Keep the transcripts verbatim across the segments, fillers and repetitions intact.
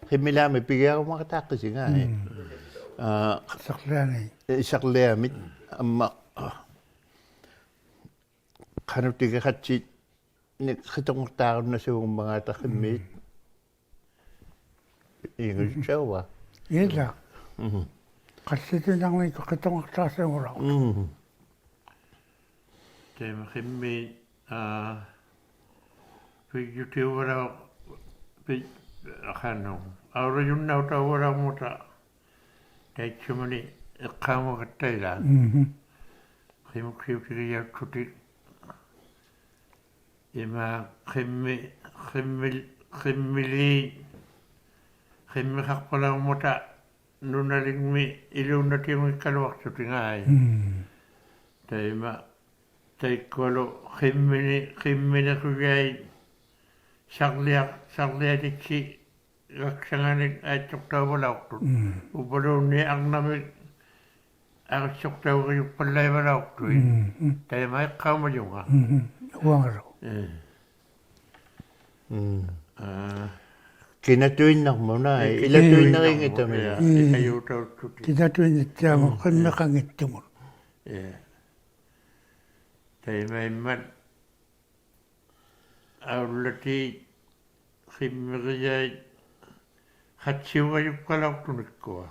ᕿᒻᒥᓛᒥ ᐱᒋᐊᕈᒪᖃᑦᑕᖅᑭᓯᖓ ᐄ. ᒻᒻ. ᐋ, ᓴᕐᓕᐊᓂ. ᓴᕐᓕᐊᒥ ᐊᒻᒪ ᖃᓄᑎᒋᖃᑦᓯᓐᓂᒃ ᕿᑐᖓᖅᑖᕈᓐᓇᓲᖑᒻᒪᖔᑕ ᕿᒻᒦᑦ. ᒻᒻ. ᐃᖏᓱᑦᓴᐅᕙ. ᐃᓛ. ᒻᒻ. ᖃᔅᓯᑐᐃᓐᓇᕐᓂᒃᑯᑦ ᕿᑐᖓᖅᑖᓲᖑᓚᐅᕐᒪ. ᒻᒻ. ᑕᐃᒪ ᕿᒻᒦᑦ, ᐋ, ᐱᔾᔪᑎᐅᕙᓚᐅ-, ᐱ-, ᖃᓄᖅ. ᐊᐅᓚᔪᓐᓇᐅᑕᐅᕙᓚᐅᕐᒪᑕ. ᑕᐃᑦᓱᒪᓂ ᐃᖅᑲᐅᒪᒐᑦᑕ ᐃᓛ. ᒻᒻ. ᕿᒧᒃᓯᐅᑎᒋᔭᐅᑦᓱᑎᒃ. ᐃᒫᒃ ᕿᒻᒥ-, ᕿᒻᒥᓪ-, ᕿᒻᒥᓖᑦ, ᕿᒻᒥᖃᖅᐸᓚᐅᕐᒪᑕ ᓄᓇᓕᖕᒥ ᐃᓘᓐᓇᑎᐅᙱᒃᑲᓗᐊᖅᓱᑎᖓᐃ. ᒻᒻ. ᑕᐃᒪ, ᑕᐃᒃᑯᐊᓗ ᕿᒻᒥᓂ, ᕿᒻᒥᓂᖁᔭᐃᑦ, ᓴᕐᓕᐊ-, ᓴᕐᓕᐊᑎᑦᓯ ᒐᒃᓴᖓᓂᒃ ᐊᐃᑦᓱᖅᑕᐅᕙᓚᐅᖅᑐᑦ. ᒻᒻ. ᐅᕝᕙᓘᓐᓃᑦ ᐊᕐᓇᒥᒃ ᐊᕆᑦᓱᖅᑕᐅᒋᔪᒃᐸᓪᓚᐃᕙᓚᐅᖅᑐᐃᑦ. ᒻᒻ, ᒻᒻ. ᑕᐃᒪ ᐃᖅᑲᐅᒪᔪᖓ. ᒻᒻ, ᒻᒻ. ᐅᐊᖓᓗ. ᐄ. ᒻᒻ. ᐋ. ᑭᓇᑐᐃᓐᓇᕐᒧᑦ ᓈ, ᐄ, ᐃᓚᑐᐃᓐᓇᕆᙱᑕᒥᓕ. ᑭᓇᑐᐃᓐᓇᕐᒧᑦ, ᐄ. ᐃᑲᔫᑕᐅᑦᓱᑎᒃ. ᑭᓇᑐᐃᓐᓇᑦᓯᐊᒧᑦ, ᒻᒻ. ᕿᒻᒥᖃᙱᑦᑐᒧᑦ. ᐄ. ᑕᐃᒪᐃᒻᒪᑦ ᐊᐅᓪᓚᑏᑦ ᕿᒻᒥᕆᔭᐃᑦ ᖃᑦᓯᐅᒐᔪᒃᑲᓚᐅᖅᑐᓂᒃᑯᐊ.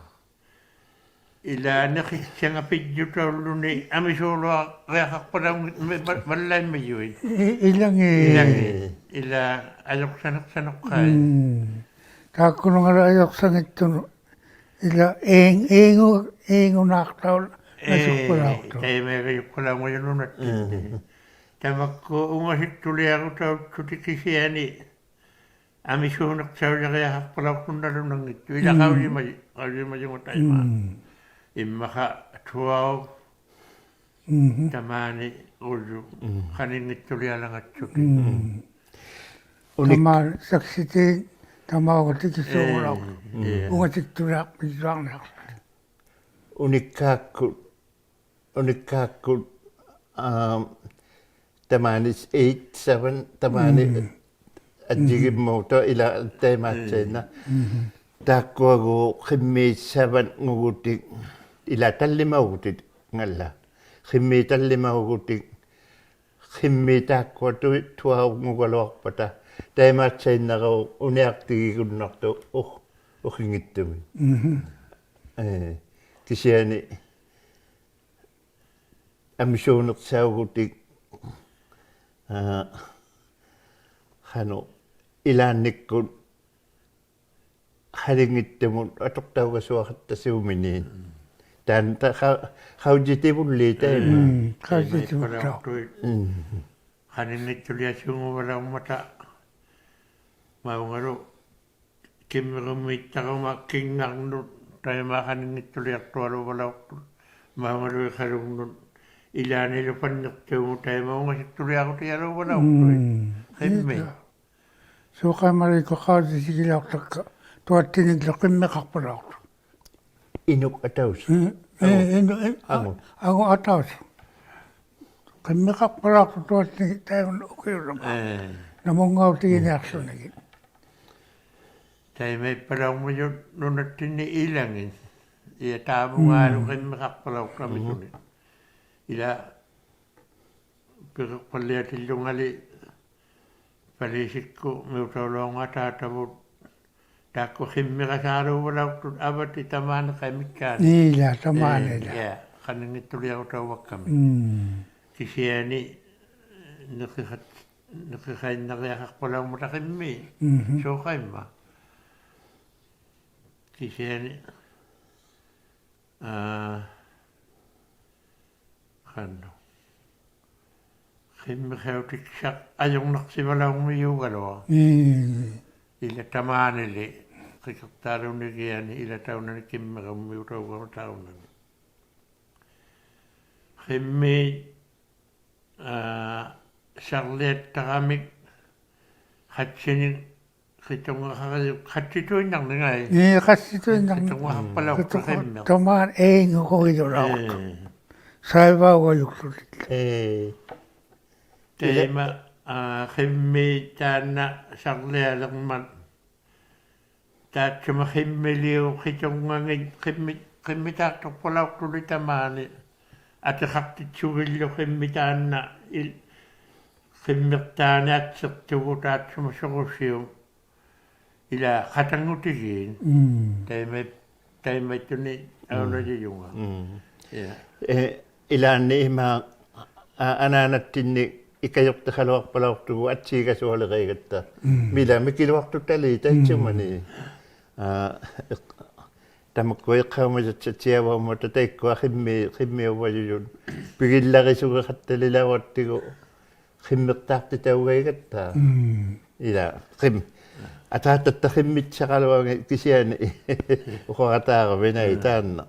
ᐃᓛ ᓂᕿᑦᓴᖓ ᐱᔾᔪᑕᐅᓪᓗᓂ ᐊᒥᓲᓗᐊᕆᐊᖃᖅᐸᓚᐅᙱ-, ᒻ-, ᒻ-, ᒪᓪᓚᐃᒻᒥᔪᐃᑦ. ᐃ-, ᐃᓚᖏᑦ. ᐃᓚᖏᑦ. ᐃᓛ ᐊᔪᖅᓴᓂᖅᓴᓄᖅᑲᐃ. ᒻᒻ. ᑖᒃᑯᓄᖓᓗ ᐊᔪᖅᓴᙱᑦᑐᓄᑦ. ᐃᓛ ᐄᖕ-, ᐄᖑ-, ᐄᖑᓈᖅᑕᐅᓚ-, ᐄ, ᓇᓱᒃᐸᓚᐅᖅᑐᖅ. ᑕᐃᒪᐃᒐᔪᒃᐸᓚᐅᙱᔪᓄᑦ ᓇᑦᑎᓐᓂ. ᒻᒻ. ᑕᒪᒃᑯᐊ ᐅᖓᓯᒃᑐᓕᐊᕈᑕᐅᑦᓱᑎᒃ ᑭᓯᐊᓂ ᐊᒥᓲᓂᖅᓴᐅᔭᕆᐊᖃᖅᐸᓚᐅᖅᑐᓐᓇᓗᓇᙱᑦᑐᖅ. ᐃᓛ ᒻᒻ. ᖃᐅᔨᒪ-, ᖃᐅᔨᒪᔪᖓ ᑕᐃᒪ. ᒻᒻ. ᐃᒻᒪᖄ twelve, ᒻᒻ. ᑕᒫᓂ ᐅᔪ, ᒻᒻ. ᖃᓂᙱᑦᑐᓕᐊᓚᖓᑦᓱᑎᒃ. ᒻᒻ. ᐅᓂᒃ- ᑕᒫᓐ ᓴᒃᓯᑏᑦ, ᑕᒪᐅᖓ ᑎᑭᓲᖑᓚᐅᖅ. ᐄ, ᐄ. ᐅᖓᓯᒃᑐᓕᐊᖅᐱᓱᐊᕐᓂᐊᖅ. ᐅᓂᒃᑳᒃᑯᑦ, ᐅᓂᒃᑳᒃᑯᑦ, ᐋ, ᑕᒫᓂ eight, seven, ᑕᒫᓂ ᒻᒻ. ᐊᔾᔨᒋᒻᒨᑕ ᐃᓛ ᑕᐃᒫᑦᓭᓇ. ᒻᒻ. ᑖᒃᑯᐊᒎᖅ ᕿᒻᒦᑦ seven-ᖑᒍᑎᒃ, ᐃᓛ ᑕᓪᓕᒪᐅᒍᑎᖓᓪᓚ. ᕿᒻᒦᑦ ᑕᓪᓕᒪᐅᒍᑎᒃ, ᕿᒻᒦᑦ ᑖᒃᑯᐊ ᑐ-, twelve-ᖑᒐᓗᐊᖅᐸᑕ. ᑕᐃᒫᑦᓴᐃᓐᓇᕋ ᐅᓂᐊᖅᑎᒋᒍᓐᓇᖅᑐᖅ ᐅᖅ-, ᐅᖅᓯᙱᑦᑐᒥᒃ. ᒻᒻ. ᐄ, ᑭᓯᐊᓂ ᐊᒥᓲᓂᖅᓴᐅᒍᑎᒃ, ᐋ, ᖃᓄᖅ ᐃᓛᓐᓂᒃᑯᑦ ᖃᓂᙱᑦᑐᒧᑦ ᐊᑐᖅᑕᐅᒐᓱᐊᖃᑦᑕᓲᒥᓃᑦ. ᒻᒻ. ᑖᓐ ᑕ ᖃ-, ᖃᐅᔨᑎᕗᓪᓕ ᑕᐃᒪ. ᒻᒻ, ᖃᐅᔨᑎᕗᓪᓕ. ᒻᒻ. ᖃᓂᙱᑦᑐᓕᐊᓲᖑᕙᓚᐅᕐᒪᑕ ᒪᐅᖓᓗ ᑭᒻᒥᕈᒻᒦᑦᑕᕈᒪ ᑭᙵᕐᓄᑦ ᑕᐃᒪ ᖃᓂᙱᑦᑐᓕᐊᖅᑐᐊᓘᕙᓚᐅᖅᑐᑦ. ᒪᐅᖓᓗ ᐃᖃᓗᖕᓄᑦ ᐃᓛᓂᓗ ᐸᓐᓂᖅᑑᒧᑦ ᑕᐃᒪ ᐅᖓᓯᒃᑐᓕᐊᕈᑎᔭᓘᕙᓚᐅᖅᑐᐃᑦ. ᒻᒻ. ᕿᒻᒥ. ᐄᑕ. ᓲᖃᐃᒻᒪᓕᒃᑯᑦ ᖃᐅᔨᑎᒋᓚᐅᖅᑕᒃᑲ ᑐᐊᑦᑎᓂᒡᓗ ᕿᒻᒥᖃᖅᐸᓚᐅᖅᑐᖅ. ᐃᓄᒃ ᐊᑕᐅᓯᖅ. ᒻ, ᐄ, ᐊᖑ. ᐃᓄ-, ᐄ, ᐊᖑ. ᐊᖑ ᐊᑕᐅᓯᖅ. ᕿᒻᒥᖃᖅᐸᓚᐅᖅᑐᖅ ᑐᐊᑦᑎᓂᒃ ᑕᐃᒪ ᐅᑭᐅᓗᒃ. ᐄ. ᓇᒧᙵᐅᑎᒋᓂᐊᖅᖢᓂᒋᑦ. ᒻ. ᑕᐃᒪᐃᑉᐸᓚᐅᕐᒪᔪᑦ ᓄᓇᑦᑎᓐᓂ ᐃᓚᖏᑦ. ᐃᔭ ᑕᒧᙵᓗ ᒻ. ᕿᒻᒥᖃᖅᐸᓚᐅᖅᑕᒥᓱᓂ. ᒻ. ᐃᓛ ᐱᕈᖅᐸᓪᓕᐊᑎᓪᓗᖓᓕ ᐸᓖᓯᒃᑯᑦ ᒥᐅᑕᐅᓗᐊᖓ ᑖᑕᕗᑦ ᑖᒃᑯᐊ ᕿᒻᒥᖃᓵᓘᕙᓚᐅᖅᑐᑦ ᐊᕙᑎ ᑕᒫᓂ ᖃᐃᒥᒃᑳᓂ. ᐄᓛ, ᑕᒫᓂ ᐄ, ᐃᓛ. ᐄ, ᖃᓂᙱᑦᑐᓕᐊᕈᑕᐅᕙᒃᑲᒥᒃ. ᒻ. ᑭᓯᐊᓂ ᓂᕿᖃᑦ-, ᓂᕿᖃᐃᓐᓇᕆᐊᖃᖅᐸᓚᐅᕐᒪᑕ ᕿᒻᒥ. ᒻᒻ. ᓲᖃᐃᒻᒪ. ᑭᓯᐊᓂ, ᐋ, ᖃᓄᖅ. ᕿᒻᒥᖃᐅᑎᒃᓴᖅ ᐊᔪᕐᓇᖅᓯᕙᓚᐅᕐᒥᔪᒐᓗᐊᖅ. ᒻ. ᐃᓛ ᑕᒫᓂᓕ ᕿᑭᖅᑖᓘᓂᒋᐊᓂ ᐃᓛ ᑕᐅᓇᓂ ᑭᒻᒥᕈᒻᒥᐅᑕᐅᒐᒪ ᑕᐅᓇᓂ. ᕿᒻᒦᑦ, ᐋ, ᓴᕐᓕᐊᑦᑕᕋᒥᒃ ᖃᑦᓯᓂᒃ ᕿᑐᕐᖓᖃᕆᔪᒃ ᖃᑦᓯᑐᐃᓐᓇᕐᓂᖓᐃ. ᐄ, ᖃᑦᓯᑐᐃᓐᓇᕐᓂᖓᐃ. ᕿᑐᕐᖓᖃᖅᐸᓚᐅᖅᑐᖅ ᕿᑐᕐᖓ ᕿᒻᒥᖅ. ᑕᒫᓂ ᐃᖑᖁᐃᓗᓚᐅᖅᑐᖅ. ᐄ. ᓴᐃᕙᐅᒐᔪᒃᖢᑎᒃ. ᐄ. ᑕᐃᒪ, ᐋ, ᕿᒻᒦᑦ ᑖᓐᓇ ᓴᕐᓕᐊᓕᕐᒪᑦ. ᑖᑦᓱᒪ ᕿᒻᒥᓕᐅᒃ ᕿᑐᕐᖓᖏᑦ ᕿᒻᒥ-, ᕿᒻᒥᑖᖅᑐᖅᐸᓚᐅᖅᑐᓂ ᑕᒫᓂ. ᐊᑎᖃᖅᑎᑦᓱᒋᓪᓗ ᕿᒻᒥ ᑖᓐᓇ ᐃᓪ-, ᕿᒻᒥᖅᑖᓂ ᐊᑦᓯᖅᑐᒍ ᑖᑦᓱᒪ ᓱᕈᓯᐅᒃ. ᐃᓛ ᖃᑕᖑᑎᒌᑦ. ᒻᒻ. ᑕᐃᒪ-, ᑕᐃᒪᐃᑦᑐᓂ ᒻᒻ. ᐊᐅᓇᔪᔪᖓ. ᒻᒻ. ᐄ. ᐄ, ᐃᓛᓐᓂ ᐃᒫᒃ, ᐋ, ᐊᓈᓇᑦᑎᓐᓂᒃ ᐃᑲᔪᖅᑎᖃᓗᐊᖅᐸᓚᐅᖅᑐᒍ ᐊᑦᓰᒐᓱᐊᓕᕌᖓᑦᑕ. ᒻᒻ. ᒥᓚ ᒥᑭᓗᐊᖅᑐᖅᑕᓕ ᒻᒻ. ᑕᐃᑦᓱᒪᓂ. ᐋ, ᐃᖅ-, ᑕᒪᒃᑯᐊ ᐃᖅᑲᐅᒪᔭᑦᓴᑦᓯᐊᕙᐅᒻᒪᑕ ᑕᐃᒃᑯᐊ ᕿᒻᒥ-, ᕿᒻᒥᐅᕙᔪᔪᑦ. ᐱᒋᓪᓚᕆᓱᒃᑲᖃᑦᑕᓕᓚᐅᖅᑎᒍ. ᕿᒻᒥᖅᑖᖅᑎᑕᐅᒐᐃᒐᑦᑕ. ᒻᒻ. ᐃᓛ, ᕿᒻ-, ᐊᑖᑕᑦᑕ ᕿᒻᒥᑦᓴᕋᓗᐊᖏᑦ ᑭᓯᐊᓂ ᐅᖃᕋᑖᕋᕕᑦ ᓇᐃ ᒻᒻ. ᑖᓐᓇ.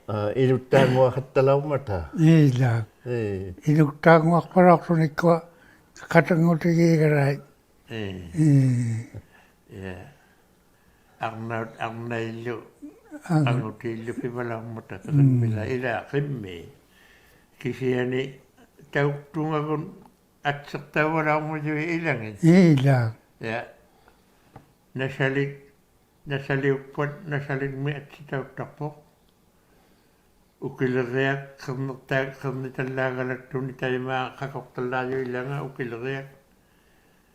ᐋ, ᐃᓄᑦᑖᙳᐊᖃᑦᑕᓚᐅᕐᒪᑕ. ᐃᓛ. ᐄ. ᐃᓄᑦᑖᙳᐊᖅᐸᓚᐅᖅᖢᓂ ᐃᒃᑯᐊ ᖃᑕᖑᑎᒌᒐᓛᒃ. ᐄ. ᐄ. ᐄ. ᐊᕐᓇᐅᑦ-, ᐊᕐᓇᐃᓪᓗ, ᐊᕐ-, ᐊᖑᑏᓪᓗ ᐱᕙᓚᐅᕐᒪᑕ ᒻᒻ. ᕿᒻᒥᓚ ᐃᓛ ᕿᒻᒥ. ᑭᓯᐊᓂ ᑕᐅᑦᑐᖓᒍᑦ ᐊᑦᓯᖅᑕᐅᕙᓚᐅᕐᒪᔪᐃᑦ ᐃᓚᖏᑦ. ᐃᓛ. ᐄ. ᓇᓴᓕᒃ, ᓇᓴᓕᐅᒃᐸᑦ, ᓇᓴᓕᖕᒥᒃ ᐊᑦᓯᑕᐅᑦᑕᖅᐳᖅ. ᐅᑭᓕᕆᐊᒃ, ᕿᕐᓂᖅᑖ-, ᕿᕐᓂᑕᓪᓚᒐᓚᒃᑐᓂ ᑕᐃᒫᒃ ᖃᑯᖅᑕᓪᓚᔪᑦ ᐃᓚᖓ ᐅᑭᓕᕆᐊᒃ.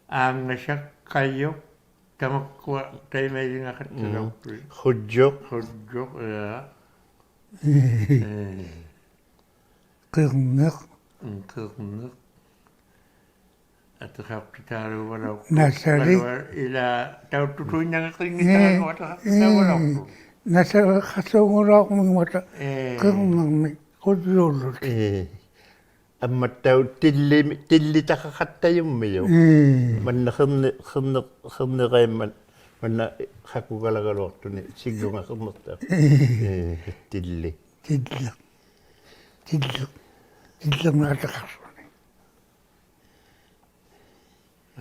ᐋᖓᓴᒃ, ᑲᔪᖅ, ᑕᒪᒃᑯᐊ ᑕᐃᒪᐃᓕᖓᖃᑦᑕᓚᐅᖅᑐᐃᑦ. ᒻᒻ. ᖁᔾᔪᖅ. ᖁᔾᔪᖅ, ᐄ. ᐄ. ᐄ. ᕿᕐᓂᖅ. ᒻᒻ, ᕿᕐᓂᖅ. ᐊᑎᖃᖅᑎᑕᐅᕙᓚᐅᖅᑐᖅ. ᓇᓴᓕᒃ. ᐃᓛ ᑕᐅᑦᑐᑐᐃᓐᓇᖓ ᕿᖏᑕᓗ ᐄ, ᐊᑎᖃᖅᑎᑕᐅᕙᓚᐅᖅᑐᖅ. ᐄ, ᓇᓴᕋᖃᓲᖑᓚᐅᕐᒥᖕᒪᑕ ᐄ. ᕿᕐᓂᕐᒥᒃ ᖁᔾᔪᓪᓗᑎᒃ. ᐄ. ᐊᒻᒪᑦᑕᐅᖅ ᑎᓪᓕ-, ᑎᓪᓕᑕᖃᖃᑦᑕᔪᒻᒥᔪᖅ. ᐄ. ᒪᓐᓇ ᕿᕐᓂ-, ᕿᕐᓂ-, ᕿᕐᓂᕋᐃᒻᒪᑦ, ᒪᓐᓇ ᖃᑯᒐᓚᒐᓗᐊᖅᑐᓂ ᓯᒡᔪᖓ ᕿᕐᓂᖅᑕᐅᖅ. ᐄ. ᐄ, ᑎᓪᓕ. ᑎᓪᓕ. ᑎᓪᓕ. ᑎᓪᓕᕐᒥᒃ ᐊᑎᖃᖅᓱᓂ.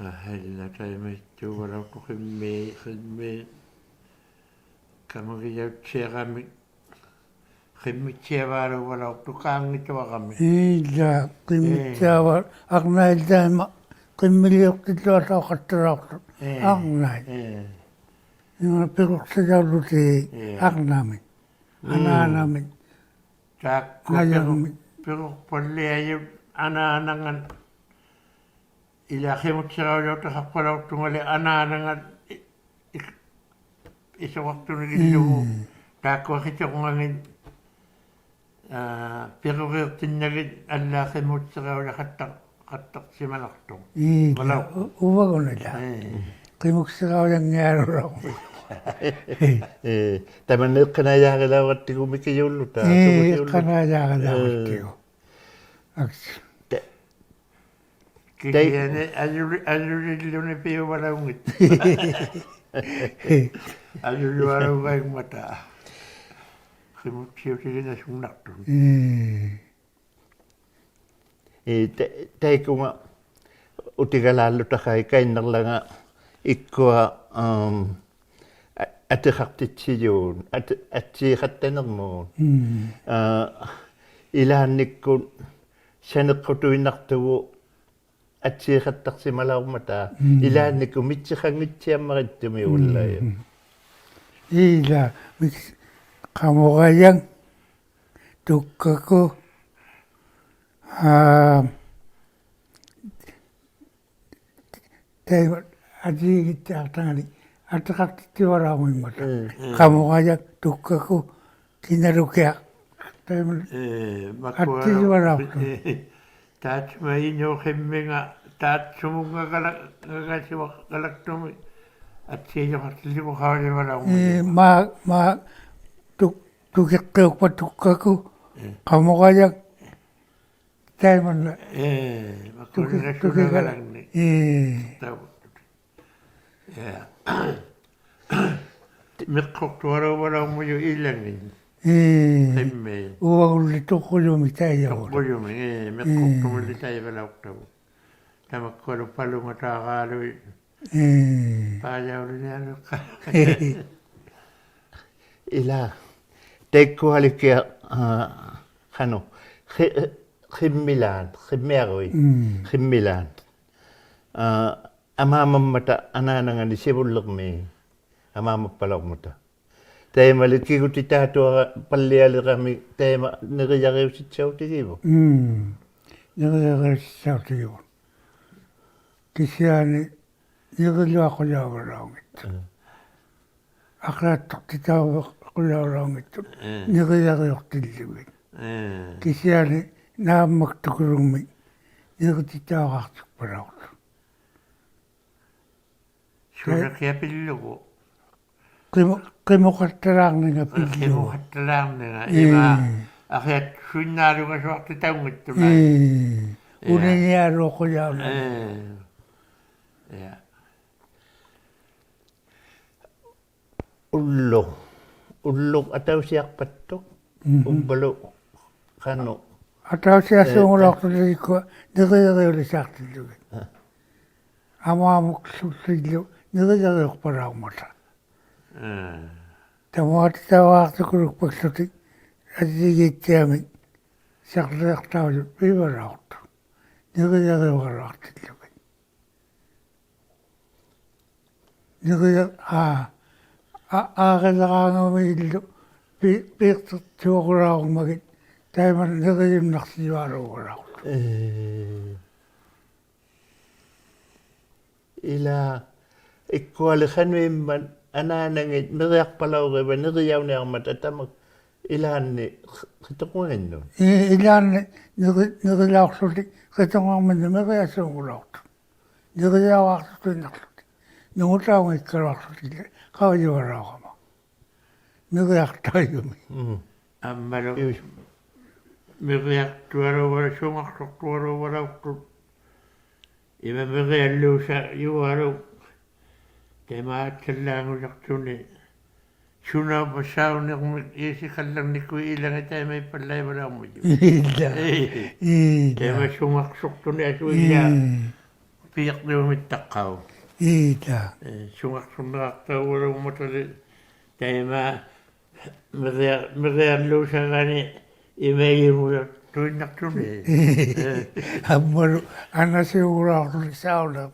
ᐊᕼᐊᐃᓛ ᑕᐃᒪᐃᑦᑑᕙᓚᐅᖅᑐᖅ ᕿᒻᒥ, ᕿᒻᒥ. ᑲᒪᒋᔭᐅᑦᓯᐊᕋᒥᒃ. ᕿᒻᒥᑦᓯᐊᕚᓘᕙᓚᐅᖅᑐᖅ ᑳᙱᑐᐊᕋᒥᒃ. ᐃᓛ, ᕿᒻᒥᑦᓯᐊᕚ-, ᐄ. ᐊᕐᓇᐃᓪᓚᐃᒻᒪ, ᕿᒻᒥᓕᐅᖅᑎᓪᓗᐊᓚᐅᖃᑦᑕᓚᐅᖅᑐᖅ. ᐄ. ᐊᕐᓇᐃᑦ. ᐄ. ᐃᒪ ᐱᕈᖅᓯᓚᐅᓪᓗᑎᑦ ᐄ. ᐊᕐᓇᒥᒃ. ᒻᒻ. ᐊᓈᓇᒥᒃ. ᑖᒃᑯᐊ ᐱᕈ-, ᓇᔭᒥᒃ. ᐱᕈᖅᐸᓪᓕᐊᔪᑦ ᐊᓈᓇᖓᑦ. ᐃᓛ ᕿᒧᑦᓯᕋᐅᓚᐅᖅᑕᖃᖅᐸᓚᐅᖅᑐᖓᓕ ᐊᓈᓇᖓᑦ ᐃ-, ᐃ-, ᐃᓱᕋᖅᑐᓂᒋᓪᓗᒍ. ᒻᒻ. ᑖᒃᑯᐊ ᕿᑐᕐᖓᖏᑦ, ᐋ, ᐱᕈᕇᖅᑎᓐᓇᒋᑦ ᐊᓪᓛᑦ ᕿᒧᑦᓯᕋᐅᓚᖃᑦᑕᖅ-, ᖃᑦᑕᖅᓯᒪᓐᓇᖅᑐᖅ. ᐄ, ᕙᓚᐅ-. ᐅ-, ᐅᕙᒍᑦ ᐃᓛ. ᐄ. ᕿᒧᑦᓯᕋᐅᔭᙱᐊᓗᓚᐅᕐᒪᑦ. ᐄ, ᑕᒪᓐᓇ ᐃᖅᑲᓇᐃᔮᕆᓚᐅᕋᑦᑎᒍ ᒥᑭᔫᓪᓗᑕ, ᐄ, ᓱᕈᓯᐅᓪᓗᑕ. ᐃᖅᑲᓇᐃᔮᕆᓚᐅᕋᑦᑎᒍ. ᐄ. ᐊᒃᓱ. ᑕ-, ᑭᓯᐊᓂ ᐊᔪᓕ-, ᐊᔪᓕᓪᓗᓂ ᐱᐅᕙᓚᐅᙱᑦᑐᖅ. ᐊᔪᓕᕙᓚᐅᕋᐃᒻᒪᑕ. ᕿᒧᑦᓯᐅᑎᒋᓇᓱᓐᓇᖅᑐᖅ. ᒻᒻ. ᐄ, ᑕ-, ᑕᐃᑯᖓ ᐅᑎᒐᓛᓪᓗᑕᖃᐃ ᑲᐃᓐᓇᕐᓚᖓ ᐃᒃᑯᐊ, ᐊᒻ, ᐊ-, ᐊᑎᖃᖅᑎᑦᓯᔫᑦ, ᐊᑎ-, ᐊᑦᓰᖃᑦᑕᓂᕐᒧᑦ. ᒻᒻ. ᐋ, ᐃᓛᓐᓂᒃᑯᑦ ᓴᓂᖅᑯᑐᐃᓐᓇᖅᑐᒍ ᐊᑦᓰᖃᑦᑕᖅᓯᒪᓚᐅᕐᒪᑕ, ᒻᒻ. ᐃᓛᓐᓂᒃᑯᑦ ᒥᑦᓯᖃᙱᑦᓯᐊᒻᒪᕆᑦᑐᒥ ᐅᓪᓚᐃ. ᒻᒻ. ᐃᓛ, ᒥᑦ-, ᖃᒧᕋᔭᖅ, ᑐᒃᑲᑯ, ᐋ, ᑕᐃᒪ ᐊᔾᔨᒌᑦᑎᐊᖅᑕᖓᓂ, ᐊᑎᖃᖅᑎᑦᓯᕙᓚᐅᕐᒥᖕᒪᑕ. ᒻᒻ. ᒻᒻ. ᖃᒧᕋᔭᖅ, ᑐᒃᑲᑯ, ᑭᓇᓗᑭᐊᖅ. ᑕᐃᒪ ᐄ, ᒪᑯᐊ-, ᐊᑦᓯᔪᐊᓚᐅᖅᑐᖅ. ᐄ, ᑖᑦᓱᒪ ᐃᓅᕿᒻᒥᖓ, ᑖᑦᓱᒧᙵᒐᓚ-, ᙵᒐᓯᕙᓚᒃᑐᒥ, ᐊᑦᓯᔪᖃᖅᑎᓪᓗᒍ ᖃᐅᔨᕙᓚᐅᕐᒪ. ᐄ, ᒪ-, ᒪ-, ᑐ-, ᑐᑭᖅᑭᐅᒃᐸᑦ ᑐᒃᑲᑯ, ᐄ. ᖃᒧᕋᔭᖅ, ᑕᐃᒪᓐᓇ. ᐄ, ᑐᑭ-, ᒪᑯᐊ ᑐᑭᒐ-, ᓱᓇᒐᓚᖕᓂ. ᐄ. ᑕᐅ-. ᐄ. ᒥᖅᑯᖅᑐᐊᓘᕙᓚᐅᕐᒪᔪᖅ ᐃᓚᖏᑦ. ᐄ. ᕿᒻᒥ. ᐅᕙᒍᓪᓕ ᑐᖁᔪᒥᒃ ᑕᐃᔭᐅᓪᓗ. ᑐᖁᔪᒥᒃ, ᐄ, ᒥᖅᑯᖅᑐᒥᓪᓕ ᐄ. ᑕᐃᕙᓚᐅᖅᑕᕗᑦ. ᑕᒪᒃᑯᐊᓗ ᐸᓗᖓᑖᕌᓗᐃᑦ. ᐄ. ᐹᔭᐅᓕᓂᐊᓗᒃᑲ. ᐃᓛ. ᑕᐃᒃᑯᐊᓕᑭᐊᖅ, ᐋ, ᖃᓄᖅ. ᕿ-, ᕿᒻᒥᓛᑦ, ᕿᒻᒥᐊᕈᐃᑦ. ᒻᒻ. ᕿᒻᒥᓛᑦ. ᐋ, ᐊᒫᒪᒻᒪᑕ ᐊᓈᓇᖓᓂ ᓯᕗᓪᓕᕐᒥ. ᐊᒫᒪᑉᐸᓚᐅᕐᒪᑕ. ᑕᐃᒪᓕ ᑭᒍᑎᑖᑐᐊᕋ ᐸᓪᓕᐊᓕᕋᒥ ᑕᐃᒪ ᓂᕆᔭᕆᐅᓯᑦᓴᐅᑎᒋᕗᑦ. ᒻᒻ. ᓂᕆᔭᕆᐅᓯᑦᓴᐅᑎᒋᕗᑦ. ᑭᓯᐊᓂ ᓂᕆᓗᐊᖁᔭᐅᕙᓚᐅᙱᑦᑐᑦ. ᒻᒻ. ᐊᕿᐊᑦᑐᖅᑎᑕᐅᖁᔭᐅᓚᐅᙱᑦᑐᑦ. ᒻᒻ. ᓂᕆᔭᕆᐅᖅᑎᓪᓗᒋᑦ. ᒻᒻ. ᑭᓯᐊᓂ ᓈᒻᒪᒃᑐᑯᓗᖕᒥᒃ ᓂᕆᑎᑕᐅᖃᖅᑐᒃᐸᓚᐅᖅᑐᖅ. ᓱᓇᑭᐊ ᐱᓪᓗᒍ. ᕿᒧ-, ᕿᒧᖃᑦᑕᓛᕐᓂᖓ ᐱᓪᓗᒍ. ᕿᒧᖃᑦᑕᓛᕐᓂᖓ. ᐄ. ᐃᒫ, ᐊᕿᐊᑦ ᓱᐃᓐᓇᓗᒐᓱᐊᖅᑎᑕᐅᙱᑦᑐᓐᓈᑦ. ᐄ. ᐄ. ᐅᓂᓂᐊᓘᖁᔭᐅᓚᓐ. ᐄ. ᐄ. ᐅᓪᓗᖅ. ᐅᓪᓗᖅ ᐊᑕᐅᓯᐊᖅᐸᑦᑐᖅ. ᒻᒻ. ᐅᕝᕙᓗ ᖃᓄᖅ. ᐊᑕᐅᓯᐊᓲᖑᓚᐅᖅᑐᓕ ᐃᒃᑯᐊ ᓂᕆᔭᕆᐅᓕᓵᖅᑎᓪᓗᒋᑦ. ᐋ. ᐊᒫᒧᒃᓱᓪᓗᓪᓗ ᓂᕆᔭᕆᐅᖅᐸᓚᐅᕐᒪᑕ. ᐋ. ᑕᒧᐊᑎᑕᐅᖅᑐᑯᓗᒃᐸᒃᖢᑎᒃ ᐊᔾᔨᒌᑦᑎᐊᒥᒃ ᓴᕐᓕᐊᖅᑕᐅᔪᑦ ᐱᕙᓚᐅᖅᑐᖅ. ᓂᕆᔭᕆᐅᕋᓗᐊᖅᑎᓪᓗᒋᑦ. ᓂᕆᔭ-, ᐋ, ᐋ, ᐋᕆᓚᕌᖓᒦᓪᓗ ᐱ-, ᐱᖅᑎᖅᑎᐅᕋᓗᐊᕐᒪᒋᑦ ᑕᐃᒪ ᓂᕆᔪᓐᓇᖅᓯᔪᐊᓘᕋᓗᐊᖅᑐᖅ. ᐄ. ᐃᓛ ᐃᒃᑯᐊᓕ ᖃᓄᐃᒻᒪᑦ ᐊᓈᓇᖏᑦ ᓂᕆᐊᖅᐸᓚᐅᕆᕙ ᓂᕆᔭᐅᓂᐊᕐᒪᑕ ᑕᒪᒃ ᐃᓛᓐᓂ ᕿ-, ᕿᑐᕐᖓᖏᓐᓄᑦ. ᐄ, ᐃᓛᓐᓂ ᓂᕆ-, ᓂᕆᓚᐅᖅᖢᑎᒃ ᕿᑐᕐᖓᒻᒥᓐᓄᑦ ᒥᕆᐊᓲᖑᓚᐅᖅᑐᖅ. ᓂᕆᔭᐅᖅᖢᑎᓐᓇᖅᖢᑎᒃ. ᓄᖑᑕᐅᙱᒃᑲᓗᐊᖅᖢᑎᒃ ᖃᐅᔨᕙᓚᐅᕋᒪ. ᓂᕆᐊᖅᑕᐅᔪᒥᒃ. ᒻᒻ. ᐊᒻᒪᓗ. ᔪ. ᒥᕆᐊᖅᑐᐊᓘᕙᓚ-, ᓱᖓᖅᓱᖅᑐᐊᓘᕙᓚᐅᖅᑐᑦ. ᐃᒪ ᒥᕆᐊᓪᓘᓴᔪᐊᓗᒃ. ᑕᐃᒪ ᐊᑦᓴᓪᓛᖑᔭᖅᑐᓂ. ᓱᓇᐅᑉᐸᓴᐅᓂᕐᒥᒃ ᐃᓯᖃᓪᓚᕐᓂᑯᐃ ᐃᓚᖏᑦ ᑕᐃᒪ ᐃᑉᐸᓪᓚᐃᕙᓚᐅᕐᒪᔪᖅ. ᐃᓛ. ᐄ. ᐃᓛ. ᑕᐃᒪ ᓱᖓᖅᓱᖅᑐᓂ ᐊᓱᐃᓛ. ᐄ. ᐱᐊᕐᕕᐅᒥᑦᑕᖅᑲᐅ. ᐄ, ᑕ. ᐄ, ᓱᖓᖅᓱᕐᓂᕋᖅᑕᐅᕙᓘᒻᒪᑕᓕ ᑕᐃᒪ ᒥᕆᐊ-, ᒥᕆᐊᓪᓘᓴᒐᓂ ᐃᒪᐃᒻᒧᔪᑦ ᑐᐃᓐᓇᖅᑐᓂ. ᐄ. ᐊᒻᒪᓗ ᐊᓇᓯᐅᕋᖅᑐᓂ ᓴᐅᓚᒻᒥ.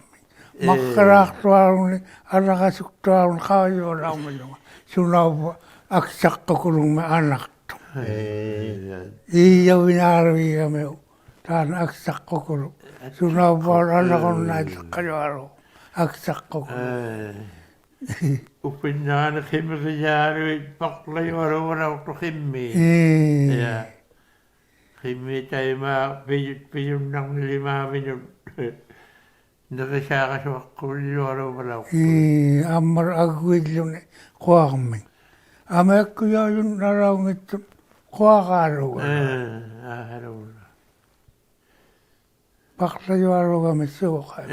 ᐄ. ᒪᒃᑲᓛᖅᑐᐊᓗᓐᓂ ᐊᓚᕋᓱᒃᑐᐊᓗᓐᓂ ᖃᐅᔪᐊᓚᐅᕐᒪᔪᖓ. ᓱᓇᐅᑉᐸ ᐊᒃᓴᖅᑯᑯᓗᖕᒥᒃ ᐊᓇᖅᑐᖅ. ᐄ. ᐄᔭᐅᕕᓈᕈᕕᒐᒥᐅᒃ. ᑖᓐᓇ ᐊᒃᓴᖅᑯᑯᓗᒃ. ᓱᓇᐅᑉᐸᐅᓪᓗ ᐊᓚᒍᓐᓇᐃᓕᖅᑲᔪᐊᓗᒃ. ᐊᒃᓴᖅᑯᑯᓗᒃ. ᐄ. ᐅᐱᓐᓇᕋᓂ ᕿᒥᕆᔮᓗᐃᑦ ᐸᕐᓚᔪᐊᓘᕙᓚᐅᖅᑐᖅ ᕿᒻᒥ. ᐄ. ᐄᔭ. ᕿᒻᒥ ᑕᐃᒪ ᐱᔪ-, ᐱᔪᓐᓇᕐᓂᓕᒫᕕᓄᑦ. ᓂᕿᓵᕋᓱᐊᖅᑰᔪᐊᓘᕙᓚᐅᖅᑐᖅ. ᐄ, ᐊᒻᒪᓗ ᐊᒡᒍᐃᓪᓗᓂ ᖁᐊᕐᒥᒃ. ᐊᒥᐊᒃᑯᔭᐅᔪᓐᓇᓚᐅᙱᑦᑐᑦ ᖁᐊᕌᓘᒐᓗᐊᖅ. ᐄ, ᐋᕼᐊᓘᓪᓗ. ᐸᕐᓚᔪᐊᓘᒐᒥᒃ ᓲᖃᐃ. ᐄ.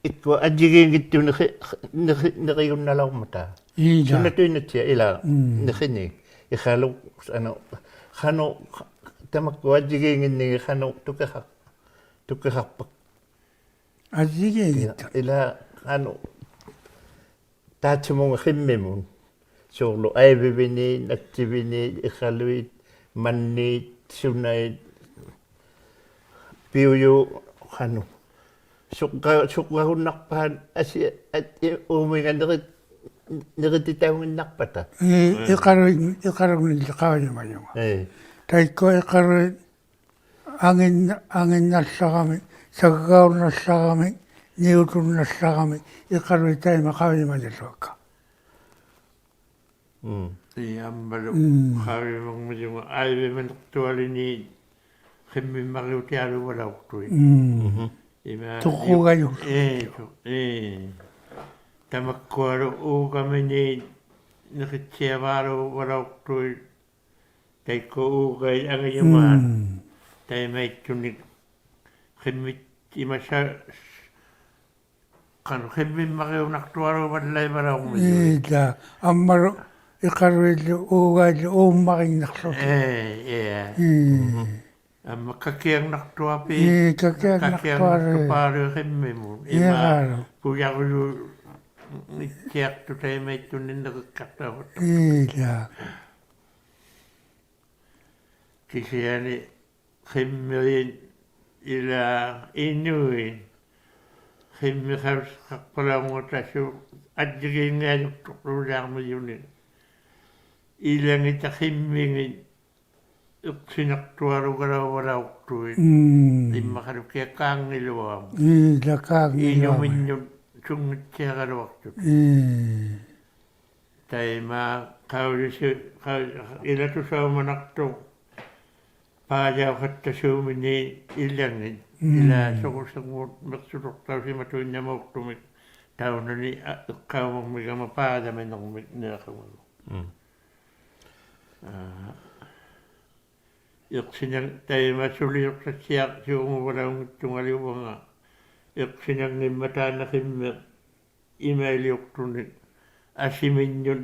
ᐃᒃᑯᐊ ᐊᔾᔨᒌᙱᑦᑐᓂ ᓂᕿ-, ᓂᕿ-, ᓂᕆᔪᓐᓇᓚᐅᕐᒪᑕ. ᐄᓛ. ᓱᓇᑐᐃᓐᓇᑦᓯᐊᖅ ᐃᓛ ᒻᒻ. ᓂᕿᓂᒃ. ᐃᖃᓗᒃ, ᐊᓄ, ᖃᓄᖅ, ᑕᒪᒃᑯᐊ ᐊᔾᔨᒌᙱᓐᓂᒃ ᖃᓄᖅ ᑐᑭᖃᖅ-, ᑐᑭᖃᖅᐸᒃ. ᐊᔾᔨᒌᙱᑦᑐᖅ. ᐃᓛ, ᐃᓛ ᖃᓄᖅ ᑖᑦᓱᒧᖓ ᕿᒻᒥᒧᑦ. ᓲᕐᓗ ᐊᐃᕕᕕᓃᑦ, ᓇᑦᑎᕕᓃᑦ, ᐃᖃᓗᐃᑦ, ᒪᓐᓃᑦ, ᓱᓇᐃᑦ, ᐱᐅᔪᖅ ᖃᓄᖅ. ᓱᕐᕋ-, ᓱᕐᕋᒍᓐᓇᖅᐸᑦ ᐊᓯ-, ᐊᑦ-, ᐃ-, ᐆᒥᖓ ᓂᕆ-, ᓂᕆᑎᑕᐅᙱᓐᓇᖅᐸᑕ. ᐄ, ᒻᒻ. ᐃᖃᓗᐃᑦ, ᐃᖃᓗᖕᓂᓪᓕ ᖃᐅᔨᒪᔪᖓ. ᐄ. ᑕᐃᒃᑯᐊ ᐃᖃᓗᐃᑦ ᐊᖏᓐᓇ-, ᐊᖏᓐᓇᓪᓚᕋᒥᒃ, ᓴᒡᒐᐅᓐᓇᓪᓚᕋᒥᒃ, ᓂᐅᑐᓐᓇᓪᓚᕋᒥᒃ, ᐃᖃᓗᐃᑦ ᑕᐃᒪ ᖃᐅᔨᒪᔪᓗᐊᒃᑲ. ᒻᒻ. ᐄ, ᐊᒻᒪᓗ, ᒻᒻ. ᖃᐅᔨᒪᖕᒪᔪᖓ, ᐊᐃᕕᕕᓂᖅᑐᐊᓕᓃᑦ, ᕿᒻᒥᒻᒪᕆᐅᑎᐊᓘᕙᓚᐅᖅᑐᐃᑦ. ᒻᒻ. ᒻᒻ. ᐃᒪ, ᑐᖁᒐᔪᖅ. ᐄ, ᓱ-, ᐄ. ᑕᒪᒃᑯᐊᓗ ᐆᒐᒥᓃᑦ, ᓂᕿᑦᓯᐊᕚᓘᕙᓚᐅᖅᑐᐃᑦ. ᑕᐃᒃᑯᐊ ᐆᒐᐃᑦ ᐊᖓᔪᒫᑦ. ᒻᒻ. ᑕᐃᒪᐃᑦᑐᓂᒃ ᕿᒻᒥᑦ ᐃᒪᓴ-, ᖃᓄᖅ ᕿᒻᒥᒻᒪᕆᐅᓇᖅᑐᐊᓘᕙᓪᓚᐃᕙᓚᐅᕐᒥᔪᑦ. ᐄ, ᑕ. ᐊᒻᒪᓗ ᐃᖃᓗᐃᓪᓗ ᐆᒑᐃᓪᓗ ᐆᒻᒪᕆᖕᓇᖅᖢᑎᒃ. ᐄ, ᐄ. ᒻᒻ. ᐊᒻᒪ ᑲᑭᐊᖕᓇᖅᑐᐊᐲᑦ. ᐄ, ᑲᑭᐊᖕᓇᖅᑐᐊᓗᐃᑦ. ᑲᑭᐊᖕᓇᖅᑐᐹᓗᐃᑦ ᕿᒻᒥᒧᑦ. ᐄ, ᐃᒫ ᖃᓗ. ᐳᔭᕈᔪᖅ ᐃᑦᓯᐊᖅᑐᖅ ᑕᐃᒪᐃᑦᑐᓂᒃ ᓂᕆᒃᑲᖅᑕᐅᕙᑦ. ᐄ, ᑕ. ᑭᓯᐊᓂ ᕿᒻᒥᕆᑦ ᐃᓛ ᐃᓄᐃᑦ ᕿᒻᒥᖃᐅᓯᖃᖅᐸᓚᐅᕐᖓᑕ ᓱ ᐊᔾᔨᒌᙱᐊᔪᖅᑐᕐᓗ ᐅᓛᕐᒥᔪᓂᒃ. ᐃᓚᖏᑕ ᕿᒻᒥᖏᑦ ᐃᖅᓯᓇᖅᑐᐊᓗᒐᓚᐅᕙᓚᐅᖅᑐᐃᑦ. ᒻᒻ. ᐃᒻᒪᖃᓗᑭᐊᖅ ᑳᙱᓗᐊᒧᑦ. ᐄ, ᑕ, ᑳᙱᓗᐊᒧᑦ. ᐃᓄᒥᓐᓄᑦ ᓱᙱᑦᓯᐊᒐᓗᐊᖅᑐᑎᒃ. ᐄ. ᑕᐃᒪ ᖃᐅᔨᓱ-, ᖃ-, ᐃᓚᑐᓴᐅᒪᓇᖅᑐᖅ ᐹᔮᖃᑦᑕᓲᒥᓃᑦ ᐃᓚᖏᑦ. ᒻᒻ. ᐃᓛ ᓱᕈᓯᕐᒧᑦ ᒥᖅᓱᕈᖅᑕᐅᓯᒪᑐᐃᓐᓇᒨᖅᑐᒥᒃ ᑕᐅᓇᓂ, ᐊ, ᐃᖅᑲᐅᒪᕐᒥᒐᒪ ᐹᔮᒥᓂᕐᒥᒃ ᓂᐊᖃᕗᖓ. ᒻᒻ. ᐋ, ᐃᖅᓯᓇᖕ-, ᑕᐃᒪ ᓱᓕᐅᖅᓴᑦᓯᐊᖅᓯᐅᒧᕙᓚᐅᙱᑦᑐᖓᓕᐅᕙᖓ ᐃᖅᓯᓇᙱᒻᒪᑕ ᓇᕿᒻᒥᖅ ᐃᒪᐃᓕᐅᖅᑐᓂᒃ ᐊᓯᒥᓐᓄᑦ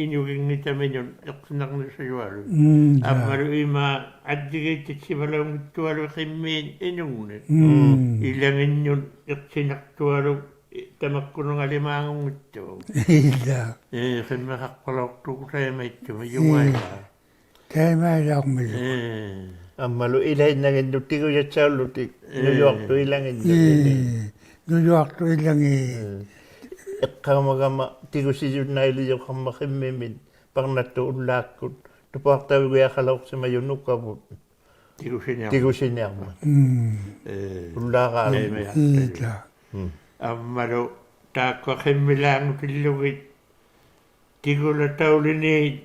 ᐃᓄᒋᙱᑕᒥᓄᑦ ᐃᖅᓯᓇᕐᓂᖅᓴᔪᐊᓗᐃᑦ. ᒻᒻ, ᔮ. ᐊᒻᒪᓗ ᐃᒫ ᐊᔾᔨᒌᑦᑎᑦᓯᕙᓚᐅᙱᑦᑐᐊᓗᐃᑦ ᕿᒻᒦᑦ ᐃᓄᖕᓂᒃ. ᒻᒻ. ᐃᓚᖏᓐᓄᑦ ᐃᖅᓯᓇᖅᑐᐊᓗᒃ ᑕᒪᒃᑯᓄᖓᓕᒫᖑᙱᑦᑐᖅ. ᐃᓛ. ᐄ, ᕿᒻᒥᖃᖅᐸᓚᐅᖅᑐᒍᑦ ᑕᐃᒪᐃᑦᑐᒥᒃ ᔪᒪᐃᓛ. ᐄ. ᑕᐃᒪᐃᓛᕐᒥᔪᖅ. ᐄ. ᐊᒻᒪᓗ ᐃᓚᐃᓐᓇᖏᓐᓄᑦ ᑎᒍᔭᑦᓴᐅᓪᓗᑎᒃ. ᐄ. ᓄᔪᐊᖅᑐᑦ ᐃᓚᖏᓐᓄᑦ. ᐄ. ᐄ. ᓄᔪᐊᖅᑐᑦ ᐃᓚᖏᑦ. ᐄ. ᐃᖅᑲᐅᒪᒐᒪ ᑎᒍᓯᔪᓐᓇᐃᓕᔪᖃᕐᒪᑦ ᕿᒻᒥᒥᑦ ᐸᕐᓇᑦᑐᑦ ᐅᓪᓛᒃᑯᑦ. ᑐᐸᖅᑕᐅᒋᐊᖃᓚᐅᖅᓯᒪᔪᑦ ᓄᑲᕗᑦ. ᑎᒍᓯᓂᐊᕐᒪᑦ. ᑎᒍᓯᓂᐊᕐᒪᑦ. ᒻᒻ. ᐄ. ᐅᓪᓛᕌᓗᒻᒥ. ᐄ, ᑕ. ᒻᒻ. ᐊᒻᒪᓗ ᑖᒃᑯᐊ ᕿᒻᒥᓛᖑᑎᓪᓗᒋᑦ ᑎᒍᓚᑕᐅᓕᓃᑦ